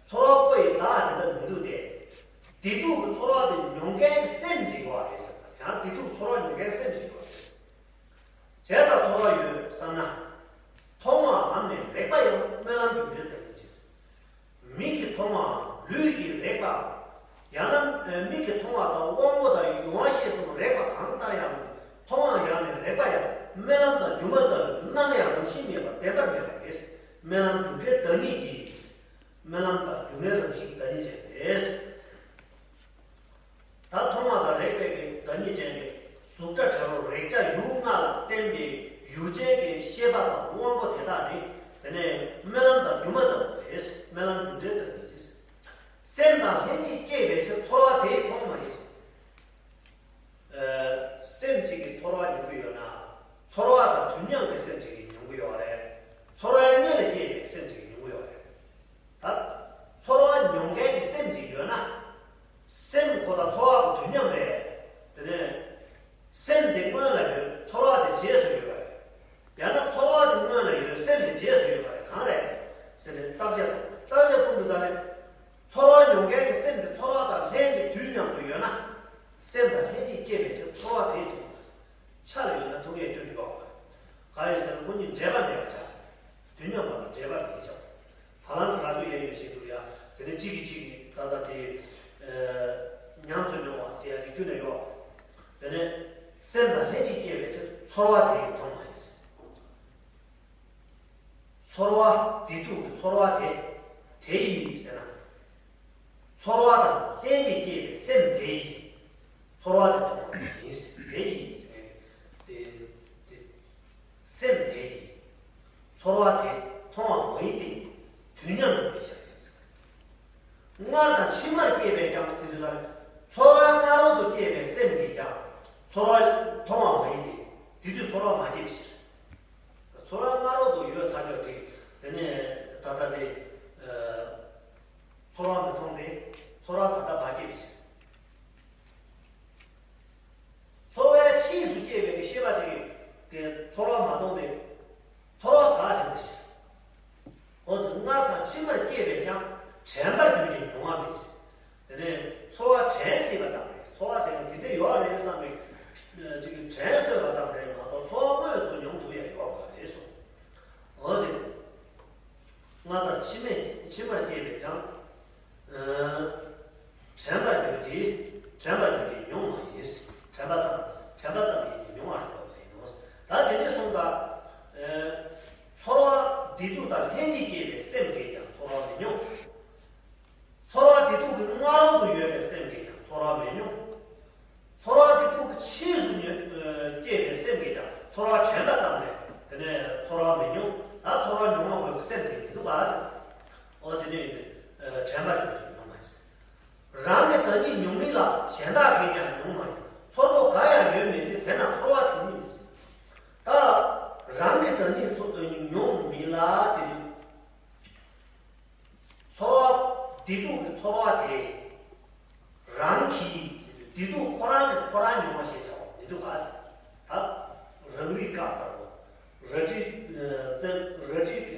ཚོར་བ་པོ་ཡི་བདག་དེ་འདྲ་མི་འདུག་སྟེ། བདེ་སྡུག་གི་ཚོར་བ་དེ་མྱོང་མཁན་གྱི་སེམས་ཅིག་ཡོད་པ་རེད་ཟེར། ཡང་བདེ་སྡུག་ཚོར་བ་མྱོང་མཁན་སེམས་ཅིག་ཡོད་པ་རེད། བྱས་ཙང་ཚོར་བ་ཡོད་བསམ་ན། མཐོང་བའམ་ནི་རེག་པ་ཡང་རྨི་ལམ་རྒྱུ་འབྲས་བདག་ཉིད་ཅེས། མིག་གིས་མཐོང་བའམ་ལུས་ཀྱིས་རེག་པའམ། ཡང་ན་མིག་གིས་མཐོང་བ་དང་དབང་པོ་དང་ཡུལ་དབང་ཤེས་གསུམ་རེག་པ་གང་ལྟར་ཡང་། མཐོང་བའམ་ཡང་ནི་རེག་པ་ཡང་ རྨི་ལམ་དང་སྒྱུ་མ་ལྟ་བུའི་སྣང་ཡང་རང་བཞིན་མེད་པར་བདེན་པར་མེད་པ་རེད། རྨི་ལམ་རྒྱུ་འབྲས་བདག་ཉིད་ཀྱིས། རྨི་ལམ་དང་སྒྱུ་མའི་རང་བཞིན་བདག་ཉིད་ཅན་རེད། ད་མཐོང་བ་དང་རེག་པའི་གི་བདག་ཉིད་ཅན་གྱི་གཟུགས་སྒྲ་དྲི་རོ་རེག་བྱ་ཡུལ་ལྔ་ལ་བརྟེན་པའི་ཡུལ་ཅན་གྱི་ཤེས་པ་དང་དབང་པོ་དེ་དག་ནི་དེ་ནས་རྨི་ལམ་དང་སྒྱུ་མ་ལྟ་བུ་རེད། རྨི་ལམ་རྒྱུ་འབྲས་བདག་ཉིད་ཀྱིས། སེམས་དང་ལྷན་ཅིག་སྐྱེས་པའི་ཕྱིར་ཚོར་བ་དེས་མཐོང་བ་ཡིན། ཨ། སེམས་གཅིག་གིས་ཚོར་བ་མྱོང་གི་ཡོད་ན། ཚོར་བ་དང་དུས་མཉམ་གྱི་སེམས་གཅིག་གིས་མྱོང་གི་ཡོད་རེད། ཚོར་བའི་སྔོན་ལ་སྐྱེས་པའི་སེམས་གཅིག་གིས་མྱོང་གི་ཡོད་རེད། ད་ཚོར་བ་མྱོང་མཁན་གྱི་སེམས་གཅིག་ཡོད་ན། སེམས་ཁོ་དང་ཚོར་བ་གི་དུས་མཉམ་རེད། དེ་ནས་སེམས་དེ་སྔོན་ལ་ཡོད། ཚོར་བ་དེ་རྗེས་སུ་ཡོད་པ་རེད། ཡང་ན་ཚོར་བ་དེ་སྔོན་ལ་ཡོད། སེམས་དེ་རྗེས་སུ་ཡོད་པ་རེད། གང་རེད་ཟེར་ནས་བརྟག་དཔྱད་གཏོང་། བརྟག་དཔྱད་གཏོང་དུས་ད་ནས། ཚོར་བ་མྱོང་མཁན་གྱི་སེམས་དེ་ཚོར་བ་དང་ལྷན་ཅིག་དུས་མཉམ་དུ་ཡོད་ན། སེམས་དང་ལྷན་ཅིག་སྐྱེས་པའི་ཕྱིར་ཚོར་བ་དེས་མཐོང་བ། ཆ་ལ་ཡོད་ན་མཐོང་ཡས་སྐྱོན་ཡོད་པ། གང་ཡིན་ཟེར་ན་ཁོ་གཉིས་འབྲེལ་པ་མེད་པ་ཆགས་སོང་། དུས་མཉམ་པ་ལ་འབྲེལ་པ་མེད་ཆགས། བ་ལང་གི་རྭ་ཅོ་གཡས་གཡོན་བཞིན་དུ་ཡ། དེ་ནས་གཅིག་གིས་གཅིག་གི་ད་ལྟ་དེ། ཨ། ཉམས་སུ་མྱོང་བ་ཟེར་ཡ་དེ་ཀུན་ནས་ཡོད། དེ་ནས་སེམས་དང་ལྷན་ཅིག་སྐྱེས་པའི་ཕྱིར་ཚོར་བ་དེས་མཐོང་བ་ཡིན། ཚོར་བ་བདེ་སྡུག་གི་ཚོར་བ་དེ་དེ་ཡིས་ཟེར་ན། ཚོར་བ་དང་ལྷན་ཅིག་སྐྱེས་པའི་སེམས་དེ་ཡིས་ཚོར་བ་དེ་མཐོང་བ་ཡིན། དེ་ཡིས་ཟེར་ནས་དེ་དེ་སེམས་དེ་ཡིས་ཚོར་བ་དེ་མཐོང་བ་མ་ཡིན་ཏེ། དུས་མཉམ་དུ་མི་འཆར་བས། སྔར་དང་ཕྱི་མར་སྐྱེས་པས་ཀྱང་ཟེར་དུས་ལ། ཚོར་བ་སྔ་རོལ་དུ་སྐྱེས་པའི་སེམས་ཀྱིས་ཀྱང་ཚོར་བ་མཐོང་བ་མ་ཡིན་ཏེ། དེ་དུས་ཚོར་བ་མ་སྐྱེས་པའི་ཕྱིར། ཚོར་བ་སྔ་རོལ་དུ་ཡོད་ཚར་ཡོད་དེ། དེ་ནས་ད་ལྟ་དེ། ཨ། ཚོར་བ་མི་མཐོང་སྟེ། ཚོར་བ་ད་ལྟ་མ་སྐྱེས་པའི་ཕྱིར། ཚོར་བའི་ཕྱིས་སུ་སྐྱེས་པའི་ཤེས་པ་ཅིག་གིས་ཚོར་བ་མ་མཐོང་སྟེ། ཚོར་བ་འགགས་ཟིན་པའི་ཕྱིར། འོ་དེ་སྔར་དང་ཕྱི་མར་སྐྱེས་པས་ཀྱང་དྲན་པར་འགྱུར་གྱི་མྱོང་བ་མེད། དེ་ནས་ཚོར་བ་དྲན་སྲིད་པ་ཙམ་རེད། ཚོར་བ་ཟེར་ན་དེ་འདྲ་ཡོད་རེད་བསམ་པའི་ཅིག་གིས་དྲན་སོས་པ་ཙམ་རེད་མ་གཏོགས་ཚོར་བ་དངོས་སུ་མྱོང་ཐུབ་ཡ་ཡོད་མ་རེད་གསུངས། འོ་དེ། སྔར་དང་ཕྱི་མས་ཕྱི་མར་སྐྱེས་པས་ཀྱང་། ཨ། དྲན་པར་འགྱུར་གྱི། དྲན་པར་འགྱུར་གྱི་མྱོང་བ་ཡིན། དྲན་པ་ཙམ། དྲན་པ་ཙམ་ཡིན་གྱི་མྱོང་བར་འགྱུར་བ་ཡིན་ནོ། ད་དེ་འདྲ་སོང་ཙང་། ཨ། ཚོར་བ་བདེ་སྡུག་དང་ལྷན་ཅིག་སྐྱེས་པའི་སེམས་ཀྱིས་ཀྱང་ཚོར་བ་མི་མྱོང་། ཚོར་བ་བདེ་སྡུག་གི་སྔ་རོལ་དུ་ཡོད་པའི་སེམས་ཀྱིས་ཀྱང་ཚོར་བ་མི་མྱོང་། ཚོར་བ་དེ་ཀུན་གྱི་ཕྱིས་སུ་ཉོན། ཨ། སྐྱེས་པའི་སེམས་ཀྱིས་ཀྱང་ཚོར་བ་དྲན་པ་ཙམ་ལས་དེ་ནས་ཚོར་བ་མི་མྱོང་། ད་ཚོར་བ་མྱོང་བ་དགོས་པའི་སེམས་དེ་མི་འདུག་ག་ཟེར། འོ་དེ་ནས་ཨ་དྲན་པར་གྱུར་ཏེ་མྱོང་མ་ཡིན། རང་གི་བདག་ཉིད་མྱོང་མིན་ལ་གཞན་དག་གིས་ཀྱང་མྱོང་མ་ཡིན། ཚོར་པོ་འགའ་ཡང་ཡོད་མིན་ཏེ། དེ་ན་ཚོར་བ་དེ་ཉིད་མིན། ད་རང་གི་བདག་ཉིད་ཚོ་མྱོང་མིན་ལ་ཟེར་དུས། ཚོར་བ་བདེ་སྡུག་གི་ཚོར་བ་དེ་རང་གིས་བདེ་སྡུག་ཁོ་རང་གིས་ཁོ་རང་མྱོང་བ་ཞེས་བྱ་བ་མི་འདུག་ག་ཟེར། ད་རང་རིག་བཀག་ཚར་བ། རལ་གྲི་ཨ་རལ་གྲི་གི་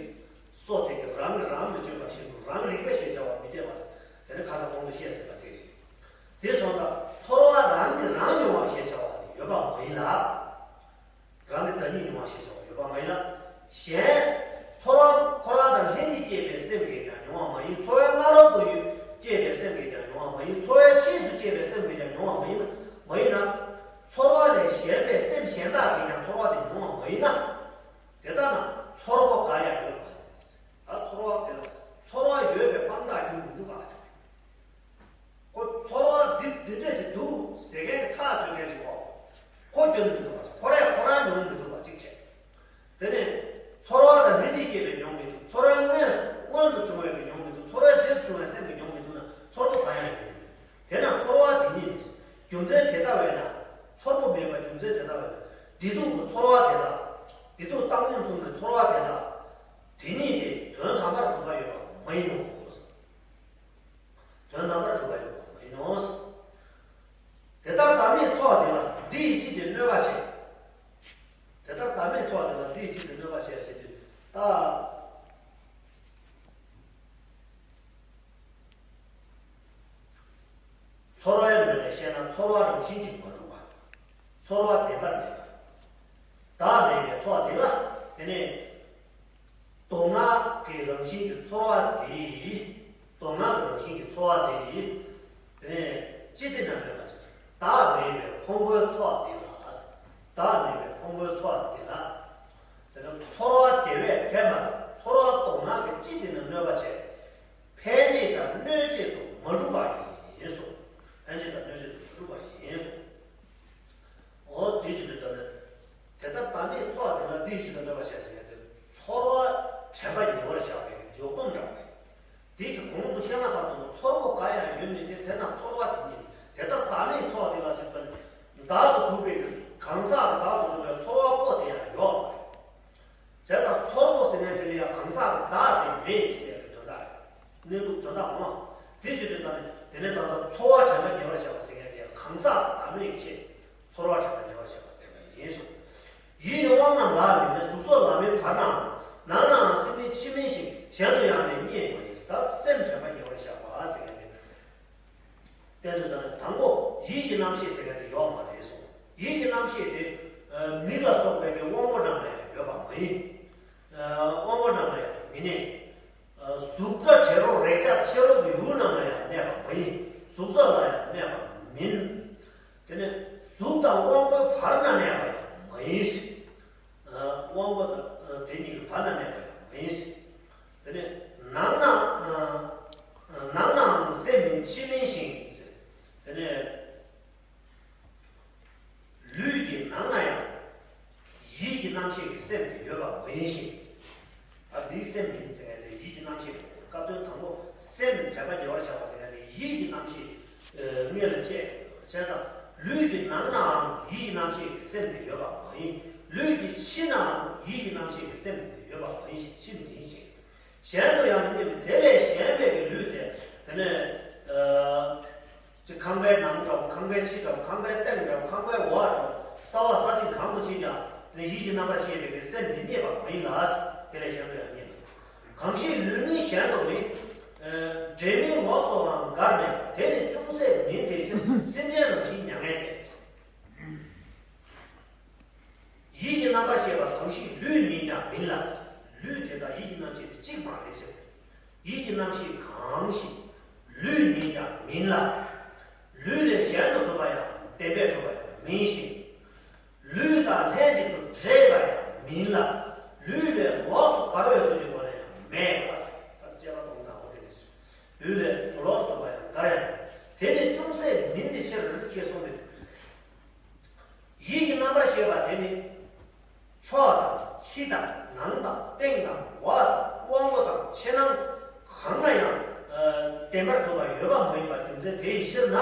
སོ་དེ་གིས་རང་གིས་རང་མི་གཅོད་པ་བཞིན་དུ་རང་རིག་པ་ཞེས་བྱ་བ་མི་འཐད་པ་ཟེར། དེ་ནི་ཁ་སང་གོང་དུ་བཤད་ཟིན་པ་དེ་རེད། དེ་སོང་ཙང་ཚོར་བ་རང་གིས་རང་མྱོང་བ་ཞེས་བྱ་བ་དེ་ཡོད་པ་མ་ཡིན་ལ། རང་གི་བདག་ཉིད་མྱོང་བ་ཞེས་བྱ་བ་ཡོད་པ་མ་ཡིན་ལ། གཞན། ཚོར་བ་ཁོ་རང་དང་ལྷན་ཅིག་སྐྱེས་པའི་སེམས་ཀྱིས་ཀྱང་མྱོང་བ་མ་ཡིན། ཚོར་བའི་སྔ་རོལ་དུ་ཡོད་སྐྱེས་པའི་སེམས་ཀྱིས་ཀྱང་མྱོང་བ་མ་ཡིན། ཚོར་བའི་ཕྱིས་སུ་སྐྱེས་པའི་སེམས་ཀྱིས་ཀྱང་མྱོང་བ་མ་ཡིན་ན། མ་ཡིན་ན། ཚོར་བ་ལས་གཞན་པའི་སེམས་གཞན་དག་གིས་ཀྱང་ཚོར་བ་དེ་མྱོང་བ་མ་ཡིན་ན། དེ་ལྟ་ན་ཚོར་པོ་འགའ་ཡང་ཡོད་པ། ད་ཚོར་བ་དེ་ལ་ཚོར་བ་ཡོད་པའི་དཔང་རྟགས་རྒྱུ་མི་འདུག་ག་ཟེར། ཁོ་ཚོར་བ་འདི་འདི་འདྲ་ཞིག་འདུག་ཟེར་མཁན་གྱི་ཐག་གཅོད་མཁན་ཞིག་གོ། ཁོ་སྐྱོན་མི་འདུག་པ། ཁོ་རས་ཁོ་རང་མྱོང་མི་འདུག་པ་གཅིག་བྱས། དེ་ནས་ཚོར་བ་དང་ལྷན་ཅིག་སྐྱེས་པའི་མྱོང་མི་འདུག་ཚོར་བའི་སྔོན་སྔོན་དུ་བྱུང་བའི་གི་མྱོང་མི་འདུག་ཚོར་བའི་རྗེས་སུ་བྱུང་བའི་སེམས་ཀྱི་མྱོང་མི་འདུག་ན་ཚོར་པོ་གང་ཡང་ཡོད་མི་འདུག་དེ་ན་ཚོར་བ་དེ་ཉིད་མིན། རྒྱུ་མཚན་དེ་ལྟ་བས་ན། ཚོར་པོ་མེད་པ་རྒྱུ་མཚན་དེ་ལྟ་བས་ན། བདེ་སྡུག་གི་ཚོར་བ་དེ་དག་བདེ་སྡུག་བཏང་སྙོམས་གསུམ་གྱི་ཚོར་བ་དེ་དག་དེ་ཉིད་དེ་དོན་དམ་པར་གྲུབ་པ་ཡོད་པ་མ་ཡིན་ནོ། དོན་དམ་པར་གྲུབ་པ་ཡོད་པ་མ་ཡིན་ནོ། དེ་ལྟར་བདག་མེད་ཚོགས་དེ་ལ་འདི་ཡི་ཕྱིར་ཏེ་གནོད་པ་ཆེ། དེ་ལྟར་བདག་མེད་ཚོགས་དེ་ལ་འདི་ཡི་ཕྱིར་ཏེ་གནོད་པ་ཆེ་ཟེར་དུས་ད། ཚོར་བའི་ངོས་ནས་བཤད་ན་ཚོར་བ་རང་བཞིན་གྱིས་མ་གྲུབ་པ། ཚོར་བ་བདེན་པར་མེད་པ། བདག་མེད་པའི་ཚོགས་དེ་ལ་དེ་ནས། སྡུག་བསྔལ་གྱི་རང་བཞིན་གྱི་ཚོར་བ་དེ་ཡིས། སྡུག་བསྔལ་གྱི་རང་བཞིན་གྱི་ཚོར་བ་དེ་ཡིས། དེ་ནས་ཅི་སྟེ་ན་མེད་པ་ཞིག་བདག་མེད་པའི་ཕུང་པོའི་ཚོགས་དེ་ལ། བདག་མེད་པའི་ཕུང་པོའི་ཚོགས་དེ་ལ། དེ་ནི་ཚོར་བ་དེ་བས་ཕན་པ་དང་ཚོར་བ་མདོར་ན་གི་སྤྱི་དེ་ནི་གནོད་པ་བྱས། ཕན་བྱེད་དང་གནོད་བྱེད་དུ་མ་གྲུབ་པ་ཡིན་གསུངས། ཕན་བྱེད་དང་གནོད་བྱེད་དུ་མ་གྲུབ་པ་ཡིན་གསུངས། འོ་དེ་བཞིན་དུ་ད་ནི། དེ་ལྟར་བདག་མེད་ཚོགས་དེ་ལ་འདི་བཞིན་དུ་གནོད་པ་བྱས་ཟེར་ཡ་དེ་ཚོར་བ་དྲན་པ་ཉེ་བར་བཞག་པའི་འཇོག་སྡོམ་འདྲ་བ་རེད། དེ་གི་གོང་དུ་བཤད་མ་ཐག་ཏུ་ཚོར་པོ་ག་ཡང་ཡོད་མིན་ཏེ། དེ་ན་ཚོར་བ་དེ་ཉིད་དེ་ལྟར་བདག་མེད་ཚོགས་དེ་ལ་ཟེར་བ་ནི། བདག་ཏུ་གྲུབ་པའི་གི་གང་ཟག་གི་བདག་ཏུ་གྲུབ་པའི་ཚོར་བ་པོ་དེ་ཡང་ཡོད་མ་རེད། བྱས་ཙང་ཚོར་པོ་ཟེར་མཁན་དེ་ལ་ཡང་གང་ཟག་གི་བདག་དེ་མེད་ཟེར་བའི་དོན་དག་རེད། གནས་ལུགས་དོན་དག་ངོ་མ། དེ་ཞིག་དུས་ད་ནི་དེ་ནས་ད་ལྟ་ཚོར་བ་དྲན་པ་ཉེ་བར་བཞག་པ་ཟེར་མཁན་དེ་ཡང་གང་ཟག་གི་བདག་མེད་ཀྱི་ཆེད། ཚོར་བ་དྲན་པ་ཉེ་བར་བཞག་པ་བསྟན་པ་ཡིན་གསུངས། ཡིད་ནི་དབང་རྣམས་ལ་མིན་ནས་གཟུགས་སོགས་ལ་མིན་བར་ནའང་། ནང་ནའང་སེམས་མིན་ཕྱིར་མིན་ཞིང་། གཞན་དུ་ཡང་ནི་རྙེད་མ་ཡིན། ད་སེམས་དྲན་པ་ཉེ་བར་བཞག་པ་ཟེར་མཁན་དེ། བསྟན་དུས་ཙམ་ནས་དང་པོ་ཡིད་ཀྱི་རྣམ་ཤེས་ཟེར་མཁན་དེ་ཡོད་མ་རེད་གསུངས། ཡིད་ཀྱི་རྣམ་ཤེས་དེ་མིག་ལ་སོགས་པའི་གི་དབང་པོ་རྣམས་ལ་ཡང་ཡོད་པ་མ་ཡིན། དབང་པོ་རྣམས་ལ་ཡང་མི་གནས། གཟུགས་སྒྲ་དྲི་རོ་རེག་བྱ་ཤེས་རབ་ཀྱི་ཡུལ་རྣམས་ལ་ཡང་གནས་པ་མ་ཡིན། གཟུགས་སོགས་ལ་ཡང་གནས་པ་མིན། དེ་ནས་གཟུགས་དང་དབང་པོའི་བར་ན་གནས་པ་ཡང་མ་ཡིན། དབང་པོ་དང་དེ་གཉིས་ཀྱི་བར་ན་གནས་པ་ཡང་མ་ཡིན། དེ་ནས་ནང་ན་ནང་ནའང་སེམས་མིན་ཕྱིར་མིན་ཞིང་། དེ་ནས། ལུས་ཀྱི་ནང་ན་ཡང་ཡིད་ཀྱི་རྣམ་ཤེས་ཀྱི་སེམས་དེ་ཡོད་པ་མ་ཡིན་ཞིང་། ད་འདིའི་སེམས་མིན་ཟེར་མཁན་དེ་ཡིད་ཀྱི་རྣམ་ཤེས་རེད། སྐབས་དོན་དང་པོ་སེམས་དྲན་པ་ཉེ་བར་བཞག་པ་ཟེར་མཁན་དེ་ཡིད་ཀྱི་རྣམ་ཤེས་དངོས་ལ་བྱས། བྱས་ཙང་ལུས་ཀྱི་ནང་ནའང་ཡིད་ཀྱི་རྣམ་ཤེས་ཀྱི་སེམས་དེ་ཡོད་པ་མ་ཡིན། ལུས་ཀྱི་ཕྱི་ནའང་ཡིད་ཀྱི་རྣམ་ཤེས་ཀྱི་སེམས་དེ་ཡོད་པ་མ་ཡིན་ཞིང་ཕྱིར་མིན་ཞིང་། གཞན་དུ་ཡང་མི་རྙེད་པས། དེ་ལས་གཞན་པའི་གི་ལུས་དེ་དེ་ནས། ཅིག་ཁང་པའི་ནང་འདྲ་བོ། ཁང་པའི་ཕྱི་འདྲ་བོ། ཁང་པའི་སྟེང་འདྲ་བོ། ཁང་པའི་འོག་འདྲ་བོ། ས་འོག་ས་སྟེང་གང་དུ་ཕྱིན་ཀྱང་དེ་ཡིད་ཀྱི་རྣམ་པར་ཤེས་པའི་སེམས་འདི་རྙེད་པ་མ་ཡིན་ལ། དེ་ལས་གཞན་དུ་ཡང་རྙེད་མེད། གང་ཞིག་ལུས་མིན་གཞན་དུ་མེད། འབྲས་མིན་ལོགས་སུའང་འགར་མེད་པ། དེ་ནི་ཅུང་ཟད་མིན་དེ་ཕྱིར། སེམས་ཅན་རང་བཞིན་མྱ་ངན་ལས། ཡིད་ཀྱི་རྣམ་པར་ཤེས་པ་གང་ཞིག་ལུས་མིན་ཀྱང་མིན་ལ། ལུས་དེ་དག་ཡིད་ཀྱི་རྣམ་ཤེས་དེ་གཅིག་མ་རེད་ཟེར། ཡིད་ཀྱི་རྣམ་ཤེས་གང་ཞིག་ལུས་མིན་ཀྱང་མིན་ལ། ལུས་ལས་གཞན་དུ་གྲུབ་པ་ཡང་བདེན་པས་གྲུབ་པ་ཡང་མིན་ཞིང་། ལུས་དང་ལྷན་ཅིག་ཏུ་འདྲེས་པ་ཡང་མིན་ལ། ལུས་ལས་ལོགས་སུ་འགར་བའི་ཚུལ་གྱི་སྒོ་ནས་ཡང་མེད་པ་ཟེར། ད་དཔྱད་པ་གཏོང་སྟངས་ཁོ་དེ་ནས་ཟེར། ལུས་ལས་ལོགས་སུ་གྲུབ་པ་ཡང་འགར་ཡང་མེད། དེ་ནི་ཅུང་ཟད་མིན་དེ་ཕྱིར་ཞེས་གསུངས་ཏེ། ཡིད་ཀྱི་རྣམ་པར་ཤེས་པ་དེ་ནི། ཕྱོགས་དང་ཕྱི་དང་ནང་དང་སྟེང་དང་འོག་དང་དབང་པོ་དང་ཕྱི་ནང་གང་ན་ཡང་བདེན་པར་གྲུབ་པ་ཡོད་པ་མ་ཡིན་པ་རྒྱུ་མཚན་དེའི་ཕྱིར་ན།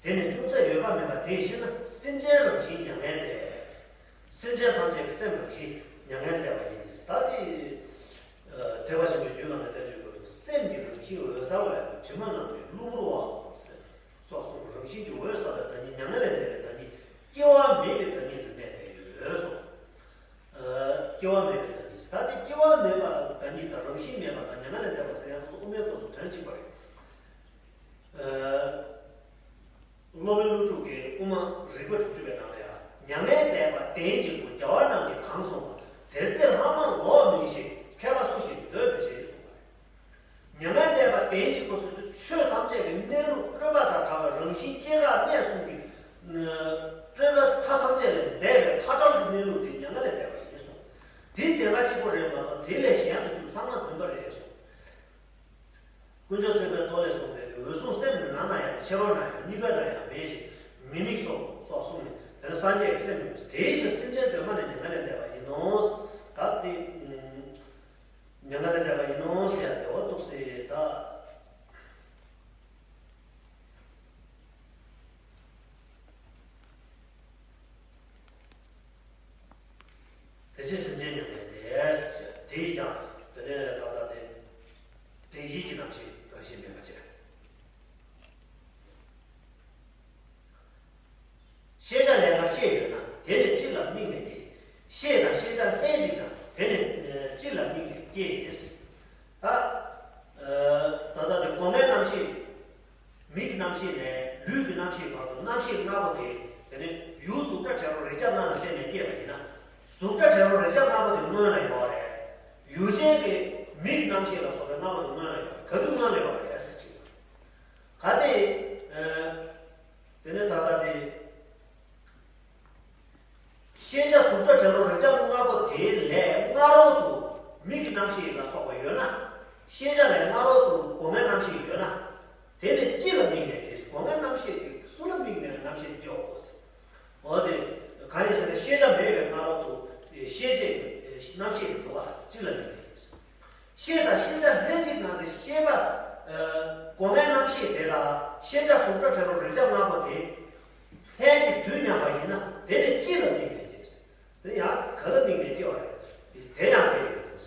དེ་ནི་ཅུང་ཟད་ཡོད་པ་མིན་པ་དེའི་ཕྱིར་ན་སེམས་ཅན་རང་བཞིན་མྱ་ངན་ལས། སེམས་ཅན་ཐམས་ཅད་ཀྱི་སེམས་རང་བཞིན་མྱ་ངན་ལས་པ་ཡིན། ད་དེ། ཐེག་པ་ཆེན་པོའི་རྒྱུད་ལ་ནི་བསྟན་བཅོས་ཀྱི་སེམས་ཀྱི་རང་བཞིན་འོད་གསལ་བས་དྲི་མ་རྣམས་ནི་བླུ་བུར་བའོ་ཟེར། སོགས་གསུངས། རང་བཞིན་གྱིས་འོད་གསལ་བའི་བདག་ཉིད་མྱ་ངན་ལས་འདས་པའི་བདག་ཉིད་སྐྱེ་བ་མེད་པའི་བདག་ཉིད་དུ་གནས་ཏེ་ཡོད་གསུངས། སྐྱེ་བ་མེད་པའི་བདག་ཉིད། ད་དེ་སྐྱེ་བ་མེད་པ་བདག་ཉིད་དང་རང་བཞིན་མེད་པ་དང་མྱ་ངན་ལས་འདས་པ་ཟེར་ཡང་དེ་ཚོ་དབུ་མའི་སྐབས་སུ་དོན་གཅིག་པ་རེད། སློབ་དཔོན་ཀླུ་སྒྲུབ་ཀྱི་དབུ་མ་རིགས་པ་དྲུག་ཅུ་པའི་ནང་ལ་ཡང་མྱ་ངན་འདས་པ་བདེན་གཅིག་པུ་རྒྱལ་བ་རྣམས་ཀྱིས་གང་གསུངས་པ། དེར་ཚེ་ལྷག་མ་ལོག་མིན་ཞིང་། མཁས་པ་སུ་ཞིག་འདོད་པའི་ཕྱིར་གསུངས་པ་རེད། མྱ་ངན་འདས་པ་བདེན་གཅིག་པུ་ཟེར་དུས་ཆོས་ཐམས་ཅད་ཀྱི་གནས་ལུགས་སྤྲོས་པ་དང་བྲལ་བའི་རང་བཞིན་སྐྱེ་འགག་གནས་གསུམ་གྱི་སྤྲོས་པའི་མཐའ་ཐམས་ཅད་ལས་འདས་པའི་མཐའ་བྲལ་གྱི་གནས་ལུགས་དེ་མྱ་ངན་ལས་འདས་པ་ཡིན་གསུངས། དེ་བདེན་པ་གཅིག་པུ་རེད་མ་གཏོགས་དེ་ལས་གཞན་དུ་གྱུར་ཚང་མ་རྫུན་པ་རེད་གསུངས། དཀོན་མཆོག་བརྩེགས་པའི་མདོ་ལས་གསུངས་པའི་འོད་སྲུང་སེམས་ནི་ནང་ན་ཡང་ཕྱི་རོལ་ན་ཡང་གཉིས་ཀ་ན་ཡང་མེད་ཅིང་མི་དམིགས་སོ་སོགས་གསུངས་ནས། དེ་ནི་སངས་རྒྱས་ཀྱི་སེམས་ཡིན། དེའི་ཕྱིར་སེམས་ཅན་གདོད་མ་ནས་མྱ་ངན་ལས་འདས་པ་ཡིན་ནོ། ད་དེ་མྱ་ངན་ལས་འདས་པ་ཡིན་ནོ་ཟེར་ཡ་དེ་འོ་འདུག་སེ་ད། དེ་ཕྱིར་སེམས་ཅན་མྱ་ངན་ལས། དེ་ཡིས་ཀྱང་དེ་ནས་ད་ལྟ་དེ་དེ་ཡིད་ཀྱི་རྣམ་ཤེས་རང་བཞིན་མེད་པ་བྱས། ཤེས་བྱ་ལས་ཀར་ཤེས་ཡོད་ན་དེ་ནི་གཅིག་ལ་དམིགས་ནས་སྐྱེ། ཤེས་དང་ཤེས་བྱ་ལྷན་ཅིག་ན་དེ་ནི་གཅིག་ལ་དམིགས་ནས་སྐྱེ་ཞེས། ད་ད་ལྟ་དེ་སྒོ་ལྔའི་རྣམ་ཤེས། མིག་གི་རྣམ་ཤེས་ནས་ལུས་ཀྱི་རྣམ་ཤེས་བར་དུ་རྣམ་ཤེས་ལྔ་པོ་དེ། དེ་ནི་ཡུལ་གཟུགས་སྒྲ་དྲི་རོ་རེག་བྱ་ལྔ་ལ་བརྟེན་ནས་སྐྱེས་པ་ཡིན་ན། གཟུགས་སྒྲ་དྲི་རོ་རེག་བྱ་ལྔ་པོ་དེ་སྔོན་ལ་ཡོད་རེད། ཡུལ་ཅན་གྱི་མིག་གི་རྣམ་ཤེས་ལ་སོགས་པའི་ལྔ་པོ་དེ་སྔོན་ལ་ཡོད་རེད། ག་དུས་སྔོན་ལ་ཡོད་རེད་ཟེར་གྱི། ག་དེ། དེ་ནི་ད་ལྟ་དེ། ཤེས་བྱ་གཟུགས་སྒྲ་དྲི་རོ་རེག་བྱ་ལྔ་པོ་དེ་ལས་སྔ་རོལ་དུ་མིག་གི་རྣམ་ཤེས་ལ་སོགས་པ་ཡོད་ན། ཤེས་བྱ་ལས་སྔ་རོལ་དུ་སྒོ་ལྔའི་རྣམ་ཤེས་ཡོད་ན། དེ་ནི་ཅི་ལ་དམིགས་ནས་སྐྱེས། སྒོ་ལྔའི་རྣམ་ཤེས་དེ་སུ་ལ་དམིགས་ནས་རྣམ་ཤེས་དེ་སྐྱེ་བ་གོ་ཟེར། འོ་དེ་གང་ཡིན་ཟེར་ན། ཤེས་བྱ་མེད་པའི་སྔ་རོལ་དུ་ཤེས་བྱའི་རྣམ་ཤེས་དེ་འདུག་ག་ཅི་ལ་དམིགས་ནས་སྐྱེས། ཤེས་དང་ཤེས་བྱ་ལྷན་ཅིག་ན་ཟེར། ཤེས་པ། ཨ། སྒོ་ལྔའི་རྣམ་ཤེས་དེ་དང་ཤེས་བྱ་གཟུགས་སྒྲ་དྲི་རོ་རེག་བྱ་ལྔ་པོ་དེ་ལྷན་ཅིག་དུས་མཉམ་པ་ཡིན་ན། དེ་ནི་ཅི་ལ་དམིགས་ནས་སྐྱེས། དེ་ཡང་ག་ལ་དམིགས་ནས་སྐྱེ་བ་རེད། དེ་ཡང་དེ་ཡིན་འདུག་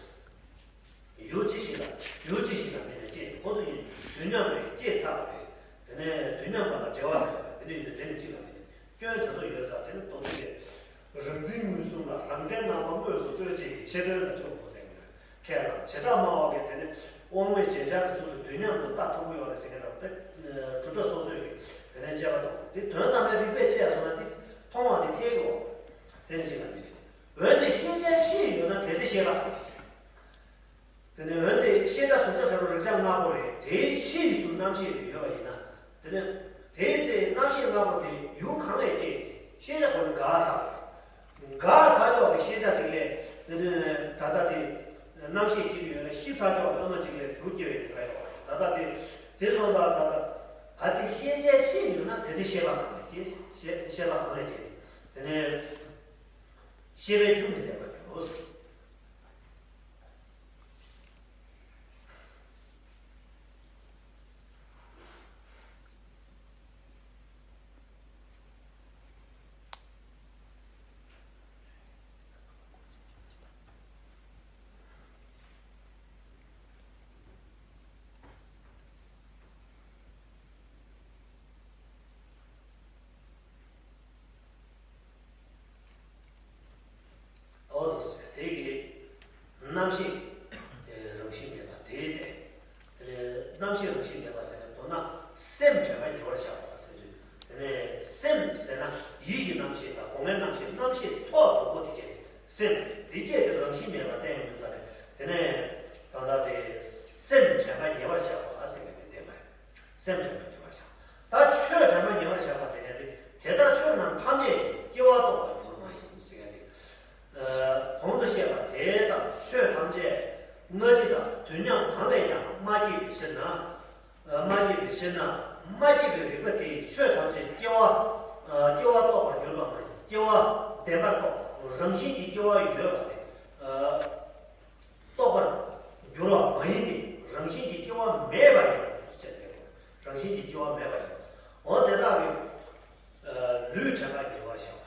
ཡུལ་ཅི་ཞིག་ལ། ཡུལ་ཅི་ཞིག་ལ་དམིགས་ནས་སྐྱེས་ཏེ། ཁོ་ཚོ་གཉིས་དུས་མཉམ་རེད། སྐྱེས་ཚར་བ་རེད། དེ་ནས་དུས་མཉམ་པ་ལ་འབྲེལ་བ་མེད་པ་དེ་འདྲ་ཡིན་དུས། དེ་ནི་ཅི་ལ་དམིགས་ནས། སྐྱོན་དེ་ཚོ་ཡོད་ཙང་དེ་ནི་རྟོགས་ཚུལ་རེད། རང་འཛིན་མངོན་སུམ་ལ། རང་འབྲས་རྣམ་པ་དངོས་སུ་ལྟོས་བཅས་ཀྱི་ཕྱི་དོན་ལ་འཇོག་དགོས་ཟེར་གྱི་ཡོད། ཁས་བླངས་བྱེ་བྲག་སྨྲ་བ་གིས་དེ་ནི་དབང་མེད་གཞལ་བྱ་གི་ཚུལ་དུ་དུས་མཉམ་དུ་ལྟ་ཐུབ་ཀྱི་ཡོད་རེད་ཟེར་མཁན་རེད་དེ། གྲུབ་མཐའ་སོ་སོའི་གིས་དེ་ནས་དཔྱད་པ་གཏོང་། དེ་དོན་དམ་པའི་རིགས་པས་དཔྱད་སོང་ན་དེ་མཐོང་བ་དེ་འཐད་ཀྱི་ཡོད། དེ་ནི་ཅི་ལ་དམིགས་ནས། འོན་ཏེ་ཤེས་བྱའི་ཕྱིར་ཡོད་ན་དེ་ཚེ་ཤེས་པ་གང་ལ་ཁེལ། དེ་ནས་འོན་ཏེ་ཤེས་བྱ་གཟུགས་སྒྲ་དྲི་རོ་རེག་བྱ་ལྔ་པོ་རེད། དེའི་ཕྱིས་སུ་རྣམ་ཤེས་དེ་ཡོད་པ་ཡིན་ན། དེ་ནས་དེའི་ཚེ་རྣམ་ཤེས་ལྔ་པོ་དེ་ཡུལ་གང་ལས་སྐྱེས་ཏེ། ཤེས་བྱ་ཁོ་ན་འགག་ཚར་བ་རེད། འགག་ཚར་ཀྱོག་གི་ཤེས་བྱ་ཅིག་ལས། དེ་ནས་ད་ལྟ་དེ་རྣམ་ཤེས་སྐྱེ་གི་ཡོད་ན། ཤི་ཚར་ཀྱོག་གི་ཨ་མ་ཅིག་ལས་ཡུལ་སྐྱེ་བའི་ཉེན་ཁ་ཡོད་པ་རེད། ད་ལྟ་དེ་དེ་སོང་ཙང་། ད་ལྟ་གལ་ཏེ་ཤེས་བྱའི་ཕྱིར་ཡོད་ན་དེ་ཚེ་ཤེས་པ་གང་ལས་སྐྱེས། ཤེས་ཤེས་པ་གང་ལས་སྐྱེས། དེ་ནས་ཤེས་པའི་རྒྱུ་མི་ལྡན་པར་འགྱུར་རོ། འོ་དེ་གི་རྣམ་ཤེས་རང་བཞིན་མེད་པ་དེ་སྟེ། རྣམ་ཤེས་རང་བཞིན་མེད་པ་ཟེར་ན། མདོར་ན་སེམས་དྲན་པ་ཉེ་བར་བཞག་པ་ཟེར་དུས། དེ་ནས་སེམས་ཟེར་ན་ཡིད་ཀྱི་རྣམ་ཤེས་དང་སྒོ་ལྔའི་རྣམ་ཤེས། རྣམ་ཤེས་ཚོགས་དྲུག་པོ་དེ་སྐད་དེ། སེམས་དེ་སྐད་དེ་རང་བཞིན་མེད་པ་བསྟན་ཡོང་དུས། ད་ནས་དེ་ནས་ད་ལྟ་དེ་སེམས་དྲན་པ་ཉེ་བར་བཞག་པ་ཟེར་བའི་དེ་བསྟན་པ་རེད། སེམས་དྲན་པ་ཉེ་བར་བཞག་ད་ཆོས་དྲན་པ་ཉེ་བར་བཞག་པ་ཟེར་མཁན་དེ། དེ་ལྟར་ཆོས་རྣམས་ཐམས་ཅད་ཀྱི། སྐྱེ་བ་རྟོགས་པར་འགྱུར་མ་ཡིན་ཟེར་མཁན་དེ། ཨ། གོང་དུ་བཤད་པ་དེ་ལྟར་ཆོས་ཐམས་ཅད་སྔ་ཕྱི་དང་དུས་མཉམ་གང་ལས་ཀྱང་མ་སྐྱེས་པའི་ཕྱིར་ན། ཨ། མ་སྐྱེས་པའི་ཕྱིར་ན། མ་སྐྱེས་པའི་རིག་པ་དེས་ཆོས་ཐམས་ཅད་སྐྱེ་བ། ཨ། སྐྱེ་བ་རྟོགས་པར་འགྱུར་བ་མ་ཡིན། སྐྱེ་བ་བདེན་པར་རྟོགས་པ། རང་བཞིན་གྱིས་སྐྱེ་བ་ཡོད་པ་དེ། ཨ། རྟོགས་པར་འགྱུར་བ་མ་ཡིན་ཏེ། རང་བཞིན་གྱིས་སྐྱེ་བ་མེད་པ་ཡིན་ཞེས་ཏེ། རང་བཞིན་གྱིས་སྐྱེ་བ་མེད་པ་ཡིན། འོ་དེ་དག་གི་ལུས་དྲན་པ་ཉེ་བར་བཞག་པ།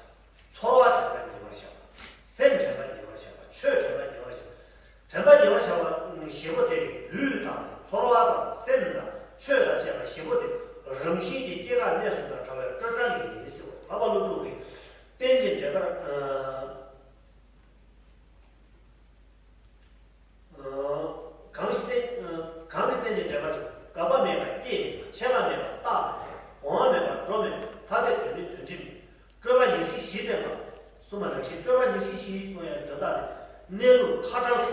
ཚོར་བ་དྲན་པ་ཉེ་བར་བཞག་པ། སེམས་དྲན་པ་ཉེ་བར་བཞག་པ། ཆོས་དྲན་པ་ཉེ་བར་བཞག་པ། དྲན་པ་ཉེ་བར་བཞག་པ་བཞི་པོ་དེ་ནི། ལུས་དང་ཚོར་བ་དང་སེམས་དང་ཆོས་དང་བཅས་པ་བཞི་པོ་དེ་རང་བཞིན་གྱིས་སྐྱེ་འགག་གནས་གསུམ་དང་བྲལ་བའི་སྤྲོས་བྲལ་ཡིན་ཟེར་བ། འཕགས་པ་ཀླུ་སྒྲུབ་ཀྱིས་རྟེན་ཅིང་འབྲེལ་པར། ཨ། གང་ཞིག་རྟེན། གང་གིས་རྟེན་ཅིང་འབྲེལ་པར་འབྱུང་། འགག་པ་མེད་པ་སྐྱེ་མེད་པ། ཆད་པ་མེད་པ་རྟག་མེད་པ། གོང་བ་མེད་པ་འགྲོ་མེད་པ། ཐ་དད་དོན་མེད་དོན་སྤྱི་མེད། སྤྲོས་པ་ཉེར་ཞི་བཞི་བསྟན་པ། གསུམ་པ་རང་བཞིན། སྤྲོས་པ་ཉེར་ཞི་བཞི་གསུང་ཡག་དོན་དག་ནི། གནས་ལུགས་མཐའ་བྲལ་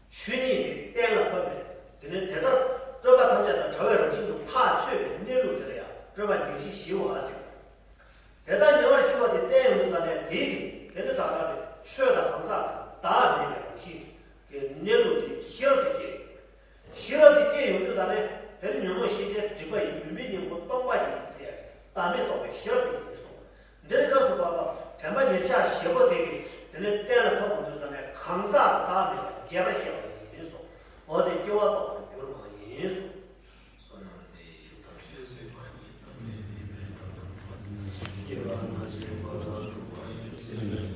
ཆོས་ཉིད་དེ་གཏན་ལ་ཕབ་པས། དེ་ནས་དེ་ལྟར་སྤྲོས་པ་ཐམས་ཅད་དང་བྲལ་བའི་རང་བཞིན་དུ་ཐག་ཆོད་པའི་གནས་ལུགས་དེ་ལ་ཡང་སྤྲོས་པ་ཉེར་ཞི་བཞིའོ་ཟེར། དེ་ལྟར་ཉེ་བར་ཞི་བ་དེ་བསྟན་ཡོང་དུས། ད་ནས་དེ་གི་དེ་ནི་ད་ལྟ་དེ་ཆོས་དང་གང་ཟག་དང་བདག་མེད་པའི་རང་བཞིན་གྱི་གནས་ལུགས་དེ་ཤེས་རབ་དེ་སྐྱེས། ཤེས་རབ་དེ་སྐྱེས་ཡོང་དུས། ད་ནས་དེ་ནི་ཉོན་མོངས་ཤེས་བྱའི་སྒྲིབ་པ་ཡི་མུན་པའི་གཉེན་པོ་སྟོང་པ་ཉིད་ཟེར་ཡག་བདག་མེད་རྟོགས་པའི་ཤེས་རབ་དེ་ཡིན་གསུངས། འདིར་སྐབས་སུ་བབ་པ་དྲན་པ་ཉེར་ཞི་བཞི་པོ་དེ་གི་དེ་ནི་གཏན་ལ་ཕབ་ཡོང་དུས། ད་ནས་གང་ཟག་བདག་མེད་པ་རྒྱས་པར་བཤད་པ་ཡིན་གསུངས། འོ་དེ་སྐྱེ་བ་རྟོགས་པར་འགྱུར་མ་ཡིན་གསུངས། བསོད་ནམས་འདི་ཡིས་ཐམས་ཅད་གཟིགས་པ་ཉིད། ཐམས་ཅད་མཁྱེན་པའི་ཐབས་ལམ་པ། སྐྱེ་རྒ་ན་འཆིའི་རྦ་ཀློང་འཁྲུགས་པ་ཡི། སྲིད་པའི་